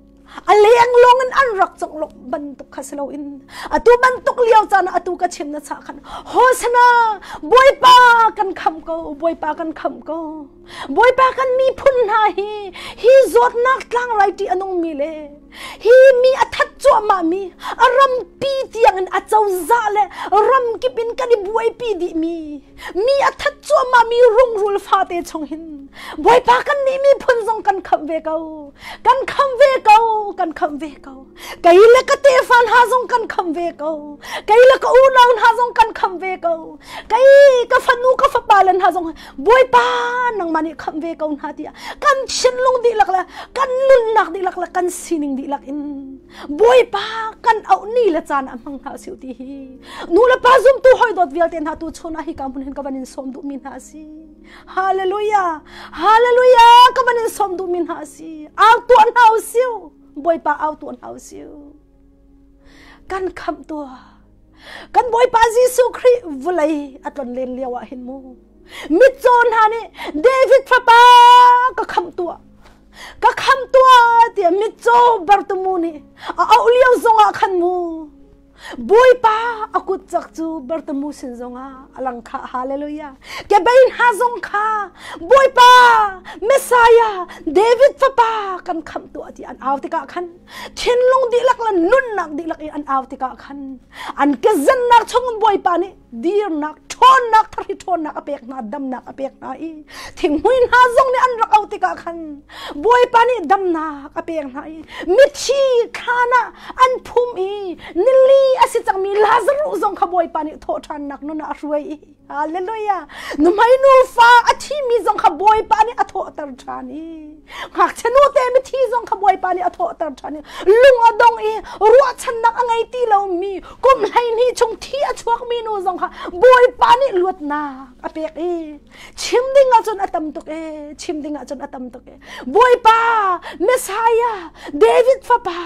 A leng lawng in an rak conglawmh bantuk kha si loin atu bantuk lio caan ah atu ka chim na chah khan Hosana Bawipa kan khamh ko Bawipa kan khamh ko Bawipa kan miphun hna hi hi zawtnak tlangrai ṭih a nungmi le hi mi a that cuahmah mi a rampi tiang in a cozah le ramkip in kan i buaipi dih mi mi a that cuahmah mi rungrul fate chung hin Bawipa kan nih miphun zong kan khamh ve ko kan khamh ve ko kan khamh ve ko kei le ka tefa hna zong kan khamh ve ko kei le ka unau hna zong kan khamh ve ko kei ka fanu ka fapa le hna zong Bawipa nangmah nih khamh ve ko hna tiah kan thinlung dihlak le kan nunnak dihlak le kan sining dihlak in Bawipa kan auh ni le caan ah hmang hna usih ti hi nu le pa zumtu hoi dawt vialte hna tu chun ah hi ka hmun hin ka van in sawm duhmi hna a si. Hallelujah! Hallelujah! Ka van in sawm duhmi hna a si. Au tuah hna usih. Bawipa au tuah hna usih. Kan khamh tuah. Kan Bawipa Jesuh Khrih vawlei a tlon len lio ah hin mu. Mitcaw hna nih David fapa ka khamh tuah. Ka khamh tuah tiah mitcaw Bartimu nih a auh lio zongah khan mu. Bawipa a kut cak cu Bartimu sin zongah a lang kha hallelujah kebei hna zong kha Bawipa Messiah David fapa kan khamh tuah ti an au tikah khan thinlung dihlak le nunnak dihlak i an au tikah khan an kezennak chungin Bawipa nih dirnak ṭhawnnak thari ṭhawnnak a pek hna damnak a pek hna i thinghmui hna zong nih an rak auh tikah khan Bawipa nih damnak a pek hna i mithi thlan ah an phum i nili a si cangmi Lazarus zong kha Bawipa nih thawhṭhannak nun ah a hruai i Hallelujah nuhmei nufa a thimi zong kha Bawipa nih a thawhter ṭhan i ngakchia nu te mithi zong kha Bawipa nih a thawhter ṭhan i lung a dong i ruahchannak a ngei ti lomi kum 12 chung thi a chuakmi nu zong kha Bawipa nih luatnak a pek i chim ding ahcun a tam tuk e chim ding ahcun a tam tuk e Bawipa Messiah David fapa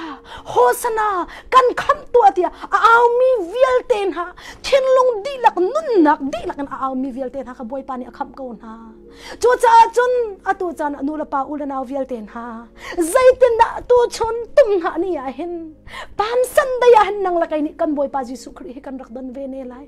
Hosanna kan khamh tuah tiah a aumi vialte hna thinlung dihlak nunnak dihlak in a aumi vialte hna kha Bawipa nih a khamh ko hna Cucaah cun atu caan ah nu le pa u le nau vialte hna zeitindah tuchun tum hna ni ah hin Palm Sunday ah hin nang le kei nih kan Bawipa Jesuh Khrih hi kan rak don ve ne lai.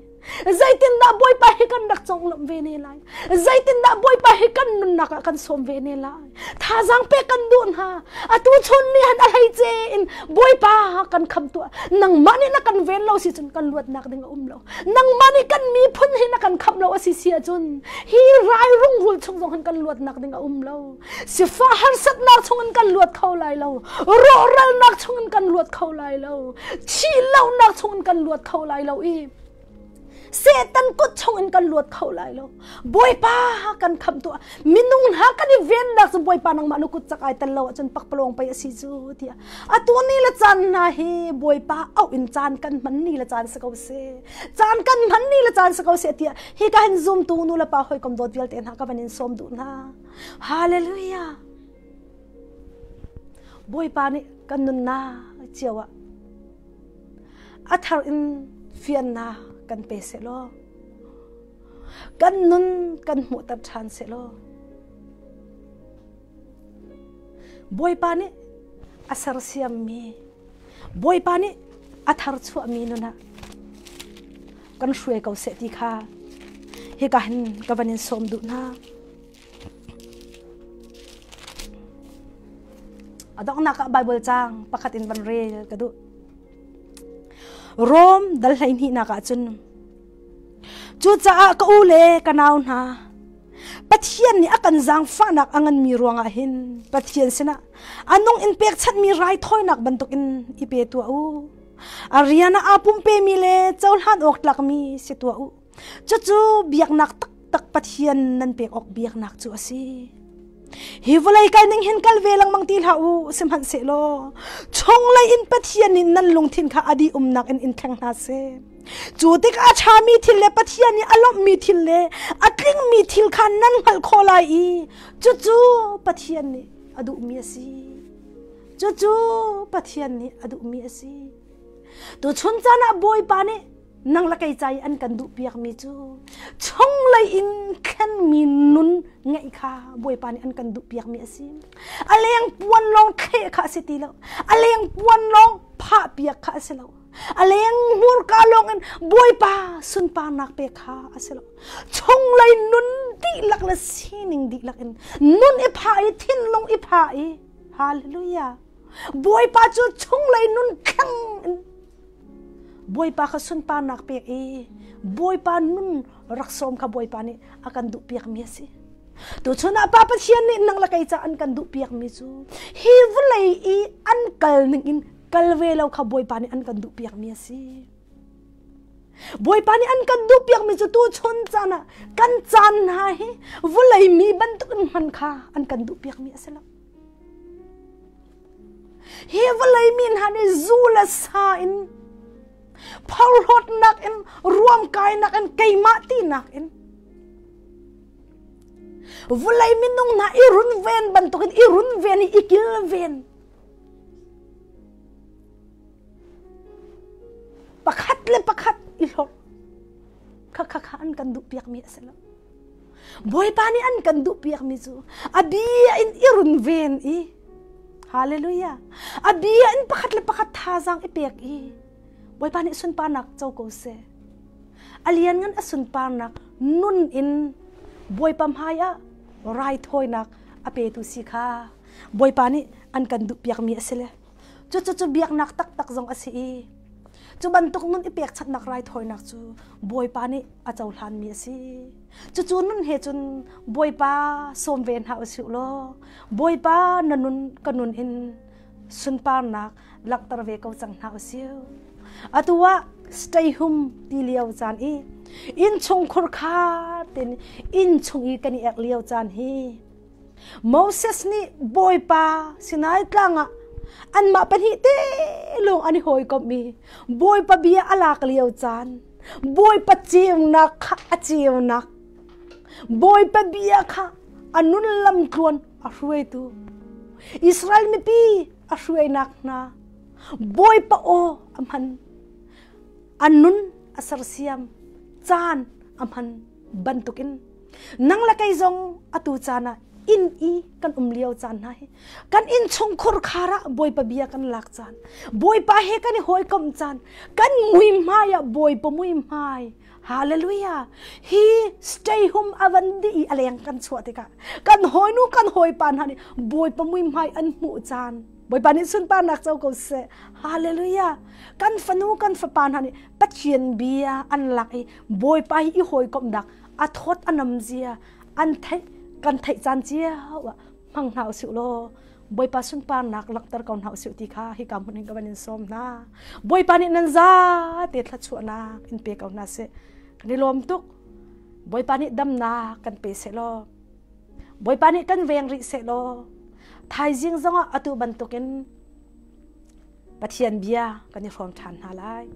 Zeitindah Bawipa hi kan rak conglawmh ve ne lai. Zeitindah Bawipa hi kan nunnak ah kan sawm ve ne lai. Thazaang pek kan duh hna. Atu chun ni han a hleice in Bawipa kan kham tuah. Nangmah nih na kan ven lo si cun kan luatnak ding a um lo. Nangmah nih kan miphun hi na kan khamh lo a si si ahcun hi rai rungrul chung zong hin kan luatnak ding a um lo. Sifah harsatnak chung in kan luat kho lai lo. Rawhralnak chung in kan luat kho lai lo. Thihlohnak chung in kan luat kho lai lo i Satan kut chung in kan luat kho lai lo. Bawipa kan khamh tuah. Minung hna kan i vennak cu Bawipa nangmah na kut cak ai tel lo ahcun pakpalawng pei a si cu tiah. Atu ni le caan hna hi Bawipa auh in caan kan hman ni le caan si ko seh. Caan kan hman ni le caan si ko seh tiah hi ka hin zumtu nu le pa hawikom dawt vialte hna ka van in sawm duh hna. Hallelujah. Bawipa nih kan nunnak cio ah a thar in fiannak kan pe seh law kan nun kan hmuhter ṭhan seh law Bawipa nih a sersiammi Bawipa nih a tharchuahmi nun ah kan hruai ko seh ti kha hika hin ka van in sawm duh hna. A donghnak ah Baibal caang pakhat in van rel ka duh. Rom dal 12 nak ah cun cucaah ka u le ka nau hna Pathian nih a kan zaangfahnak a nganmi ruangah hin Pathian sinah a nung in pekchanhmi raithawinak bantukin i pe tuah u. A rian ah aa pumpemi le cohlan awk tlakmi si tuah u. Cucu biaknak taktak Pathian nan pek awk biaknak cu a si. Hi vawlei kal ning hin kal ve lengmang ti hlah u, sihmanhsehlaw chunglei in Pathian nih nan lungthin kha a dih umnak in in thleng hna seh. Cu tikah a ṭhami thil le Pathian nih a lawmhmi thil le a tlingmi thil kha nan hngalh khawh lai i cucu Pathian nih a duhmi a si. Cucu Pathian nih a duhmi a si. Tuchun caan ah Bawipa nih nang le kei ca i an kan duhpiakmi cu chunglei Chunglei in thlenmi nun ngeih kha Bawipa nih an kan duhpiakmi a si. A leng puan lawng thleh kha a si ti lo. A leng puan lawng phahpiak kha a si lo. A leng hmurka lawng in Bawipa sunparnak pek kha a si lo. Chunglei nun dihlak le sining dihlak in nun i phah i thinlung i phah i hallelujah. Bawipa cu chunglei nun thleng in Bawipa kha sunparnak pek i Bawipa nun rak sawm kha Bawipa nih a kan duhpiakmi a si. Tuchun ah Pa Pathian nih nang le kei ca an kan duhpiakmi cu hi vawlei i an kal ning in kal ve lo kha Bawipa nih an kan duhpiakmi a si. Bawipa nih an kan duhpiakmi cu tuchun caan ah kan caan hna hi vawlei mi bantuk in hman kha an kan duhpiakmi a si lo. Hi vawlei mi hna nih zu le sa in phorhlawtnak in ruamkainak in keimah tinak in vawlei minung hna i runven bantukin i runven i i kilven pakhat le pakhat i hlorh kha kha kha an kan duhpiakmi a si lo. Bawipa nih an kan duhpiakmi cu a bia in i runven i hallelujah a bia in pakhat le pakhat thazaang i pek i Bawipa nih sunparnak co ko seh. A lianngan a sunparnak nun in Bawipa hmai ah raithawinak a petu si kha Bawipa nih an kan duhpiakmi a si le cucu cu biaknak taktak zong a si i cu bantuk nun i pekchanhnak raithawinak cu Bawipa nih a cohlanmi a si. Cucu nun he cun Bawipa sawm ve hna usih law Bawipa na nun ka nun in sunparnak langhter ve ko cang hna usih. Atu ah stay home ti lio caan i innchungkhur kha tin innchung i kan i ek lio caan hi Moses nih Bawipa Sinai tlang ah anmah pahnih te lawng an i hawikomh i Bawipa bia a lak lio caan Bawipa ceunak kha a ceunak Bawipa bia kha a nun lamtluan a hruaitu Israel mipi a hruainak hna Bawipa aw a hman a nun a sersiam caan a hman bantukin nang le kei zong atu caan ah inn i kan um lio caan hna hi kan inn chungkhur khar ah Bawipa bia kan lak caan Bawipa he kan i hawikomh caan kan mui hmai ah Bawipa mui hmai hallelujah hi stay home avan di i aleng kan chuah tikah kan hawinu kan hawipa hna nih Bawipa mui hmai an hmuh caan Bawipa nih sunparnak co ko seh hallelujah kan fanu kan fapa hna nih Pathian bia an lak i Bawipa hi i hawikomhnak a thawt a nam zia an theih kan theih caan cio ah hmang hna usih law Bawipa sunparnak langhter ko hna usih ti kha hika hmun in ka van in sawm hna. Bawipa nih nan za te thluachuahnak in pe ko hna seh. Kan i lawm tuk. Bawipa nih damnak kan pe seh law Bawipa nih kan veng rih seh law thaizing zongah atu bantukin Pathian bia kan i hrawm ṭhan hna lai.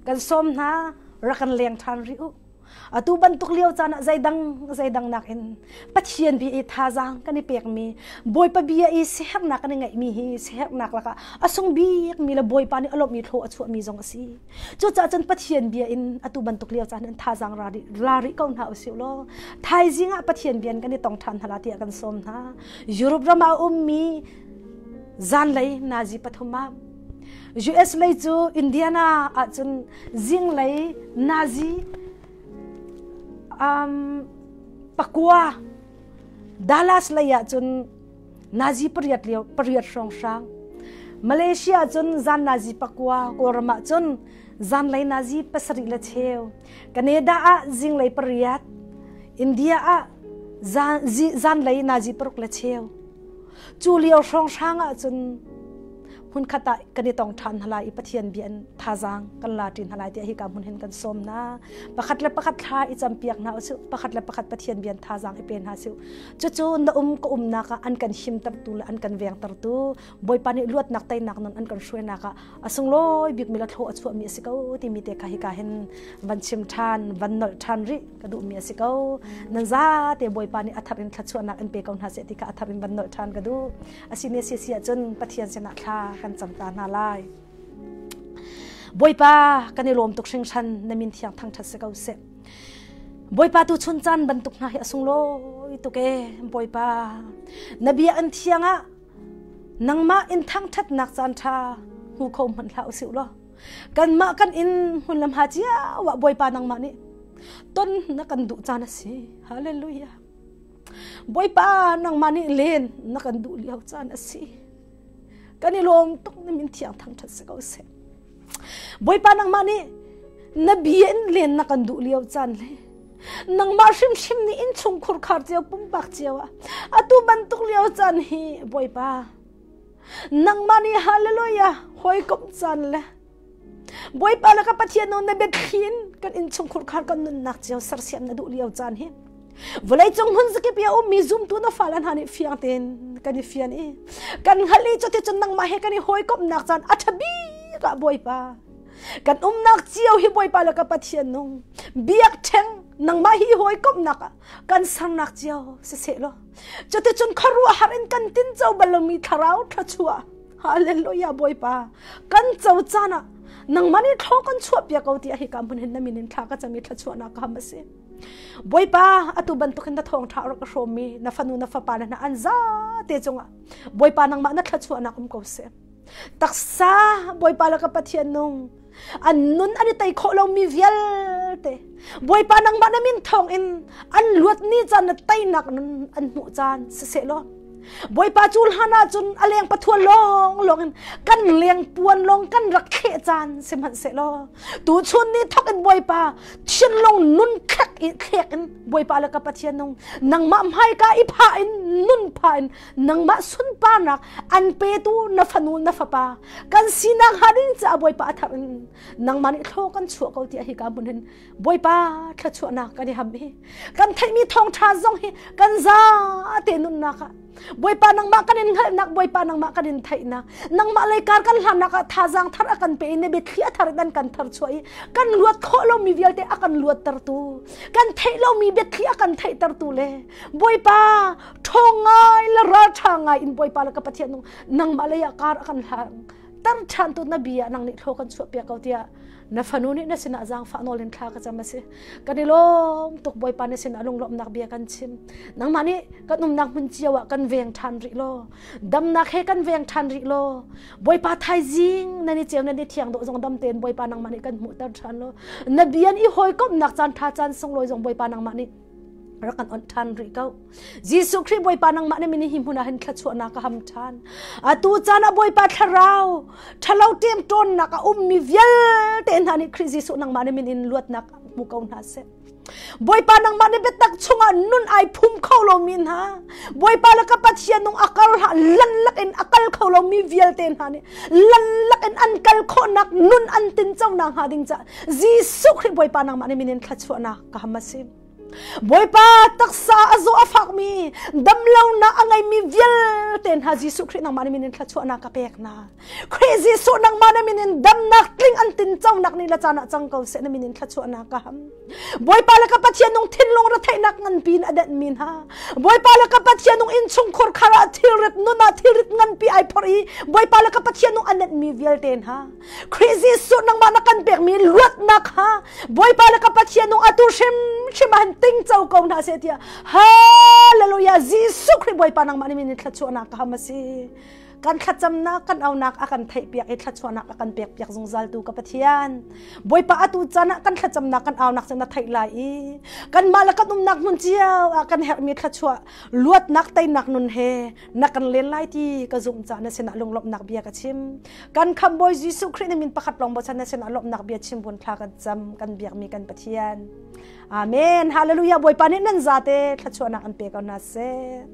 Kan sawm hna rak kan leng ṭhan rih u. Atu bantuk lio caan ah zeidang zeidang nakin Pathian bia i thazaang kan i pekmi Bawipa bia i siherhnak kan i ngeihmi hi siherhnak lakah a sung bikmi le Bawipa nih a lawmhmi thlaw a chuahmi zong a si. Cucaah cun Pathian bia in atu bantuk lio caan in thazaang ra rih, ra rih ko hna usih law thaizing ah Pathian bia in kan i tong ṭhan hna la tiah kan sawm hna. Europe ram ah a ummi zanlei nazi pathum ah US lei cu Indiana ahcun zinglei nazi pakua Dallas lei ahcun nazi pariat lio pariat hrawnghrang Malaysia cun zan nazi pakua Kawlram ahcun zanlei nazi pasarih le cheu Canada ah zinglei pariat India ah zanlei nazi paruk le cheu Cu lio hrawnghrang ahcun hmunkhat ah kan i tong ṭhan hna lai i Pathian bia in thazaang kan la ṭi hna lai tiah hika hmun hin kan sawm hna. Pakhat le pakhat thla i campiak hna usih, pakhat le pakhat Pathian bia in thazaang i pe hna sih. Cucu na um ka umnak ah an kan himtertu le an kan vengtertu Bawipa nih luatnak teinak nun an kan hruainak ah a sunglawi bikmi le thlaw a chuahmi a si ko timi te kha hika hin van chim ṭhan, van nolh ṭhan rih ka duhmi a si ko. Nan zate Bawipa nih a thar in thluachuahnak in pe ko hna seh ti kha a thar in van nolh ṭhan ka duh. Asine si si ahcun Pathian sinah thla kan cam ta hna lai. Bawipa kan i lawm tuk hringhran na min thiang thangṭhat si ko seh. Bawipa tu chun caan bantuk hna hi a sunglawi tuk e Bawipa na bia an thiang ah nangmah in thangṭhatnak caan ṭha hmu kho hmanh hlah usih law kanmah kan in hmun lam ha cio ah Bawipa nangmah nih ton na kan duh caan a si. Hallelujah. Bawipa nangmah nih len na kan duh lio caan a si. Kan i lawm tuk na min thiang thangṭhat si ko seh. Bawipa nangmah nih na bia in len na kan duh lio caan le nangmah hrimhrim nih innchung khurkhar cio pumpak cio ah atu bantuk lio caan hi Bawipa nangmah nih hallelujah hawikom caan le Bawipa le ka Pathian na biathli in kan innchung khurkhar kan nunnak cio sersiam na duh lio caan hi vawleicung hmun zakip i a ummi zumtu na fale hna nih fiang tein kan i fian i kan hngalh i cuticun nangmah he kan i hawikomhnak caan a ṭha bik ah Bawipa kan umnak cio hi Bawipa le ka Pathian nung biakṭheng nangmah hi hawikomhnak ah kan sernak cio siseh law cuticun khuaruahhar in kan tinco bal lomi thlarau thluachuah Hallelujah Bawipa kan co caan ah nangmah nih thlaw kan chuah piak ko ti hi ka hmun hin na min in thla ka cam i thluachuahnak ka ham a si. Bawipa atu bantukin na thawngṭha rak ka hrawmmi na fanu na fapa le hna an zate cungah Bawipa nangmah na thluachuahnak um ko seh. Taksa Bawipa le ka Pathian nung an nun an i tei khawh lomi vialte Bawipa nangmah na min thawng in an luat ni caan na teinak nun an hmuh caan siseh law Bawipa cu hlan ah cun a leng pathuan lawng lawng in kan leng puan lawng kan rak thleh caan sihmanhsehlaw tu chun ni thok in Bawipa thinlung nun thlek i thlek in Bawipa le ka Pathian nung nangmah hmaika i pha in nun pha in nangmah sunparnak an petu na fanu na fapa kan sinak hnga ding caah Bawipa a thar in nangmah nih thlaw kan chuah ko tiah hika hmun hin Bawipa thluachuahnak kan i ham hi kan theihmi thawngṭha zong hi kan za te nunnak ah Bawipa nangmah kan in hngalhnak Bawipa nangmah kan in theihnak nangmah lei kar kan hlannak ah thazaang thar a kan pe i na biathli a thar in an kan thar chuah i kan luat khawh lomi vialte a kan luattertu kan theih lomi biathli a kan theihtertu le Bawipa ṭhawng ngai le ralṭha ngai in Bawipa le ka Pathian nung nangmah lei ah kar a kan hlang tar ṭhan tu na bia nang nih thlaw kan chuah piak ko tiah na fanu nih na sinah zaangfah nawl in thla ka cam a si kan i lawm tuk Bawipa na sinah lunglawmhnak bia kan chim nangmah nih kan umnak hmun cio ah kan veng ṭhan rih law damnak he kan veng ṭhan rih law Bawipa thaizing nan i ceu nan i thiang dawh zong dam tein Bawipa nangmah nih kan hmuhter ṭhan law na bia i hawikomhnak caan ṭha caan sunglawi zong Bawipa nangmah nih rak kan on ṭhan rih ko. Jesuh Khrih Bawipa nangmah na min hi hmun ah hin thluachuahnak ka ham ṭhan. Atu caan ah Bawipa thlarau ṭhalo ṭemṭawnnak a ummi vialte hna nih Khrih Jesuh nangmah na min in luatnak hmu ko hna seh. Bawipa nangmah na biatak chungah nun ai phum kho lomi hna Bawipa le ka Pathian nung a kal hlah lan lakin a kal kho lomi vialte hna nih lan lakin an kal khawhnak nun an tinco nak hnga ding caah Jesuh Khrih Bawipa nangmah na min in thluachuahnak ka ham a si. Bawipa taksa a zaw a fakmi damlonak a ngeimi vialte hna Jesuh Khrih nangmah na min in thluachuahnak ka pek hna. Khrih Jesuh nangmah na min in damnak tling an tinconak ni le caan ah cang ko seh na min in thluachuahnak ka ham. Bawipa le ka Pathian nung thinlung retheihnak nganpi in a denhmi hna. Bawipa le ka Pathian nung innchungkhur khar ah thilrit nun ah thilrit nganpi ai phorh i Bawipa le ka Pathian nung a nenhmi vialte hna. Khrih Jesuh nangmah na kan pekmi luatnak kha Bawipa le ka Pathian nung atu hrimhrim ah hin tingco ko hna seh tiah Hallelujah Jesuh Khrih Bawipa nangmah nih min in thluachuahnak ka ham a si. Kan thlacamnak kan aunak a kan theihpiak i thluachuahnak a kan pekpiak zungzal tu ka Pathian. Bawipa atu caan ah kan thlacamnak kan aunak cu na theih lai i kanmah le kan umnak hmun cio ah kan herhmi thluachuah luatnak teinak nun he na kan len lai ti ka zumh caah na sinah lunglawmhnak bia ka chim. Kan khambawi Jesuh Khrih na min pakhat lawng bochan na sinah lawmhnak bia chim bun thla kan cam kan biakmi kan Pathian. Amen. Hallelujah. Bawipa nih nan zate thluachuahnak an pe ko hna seh.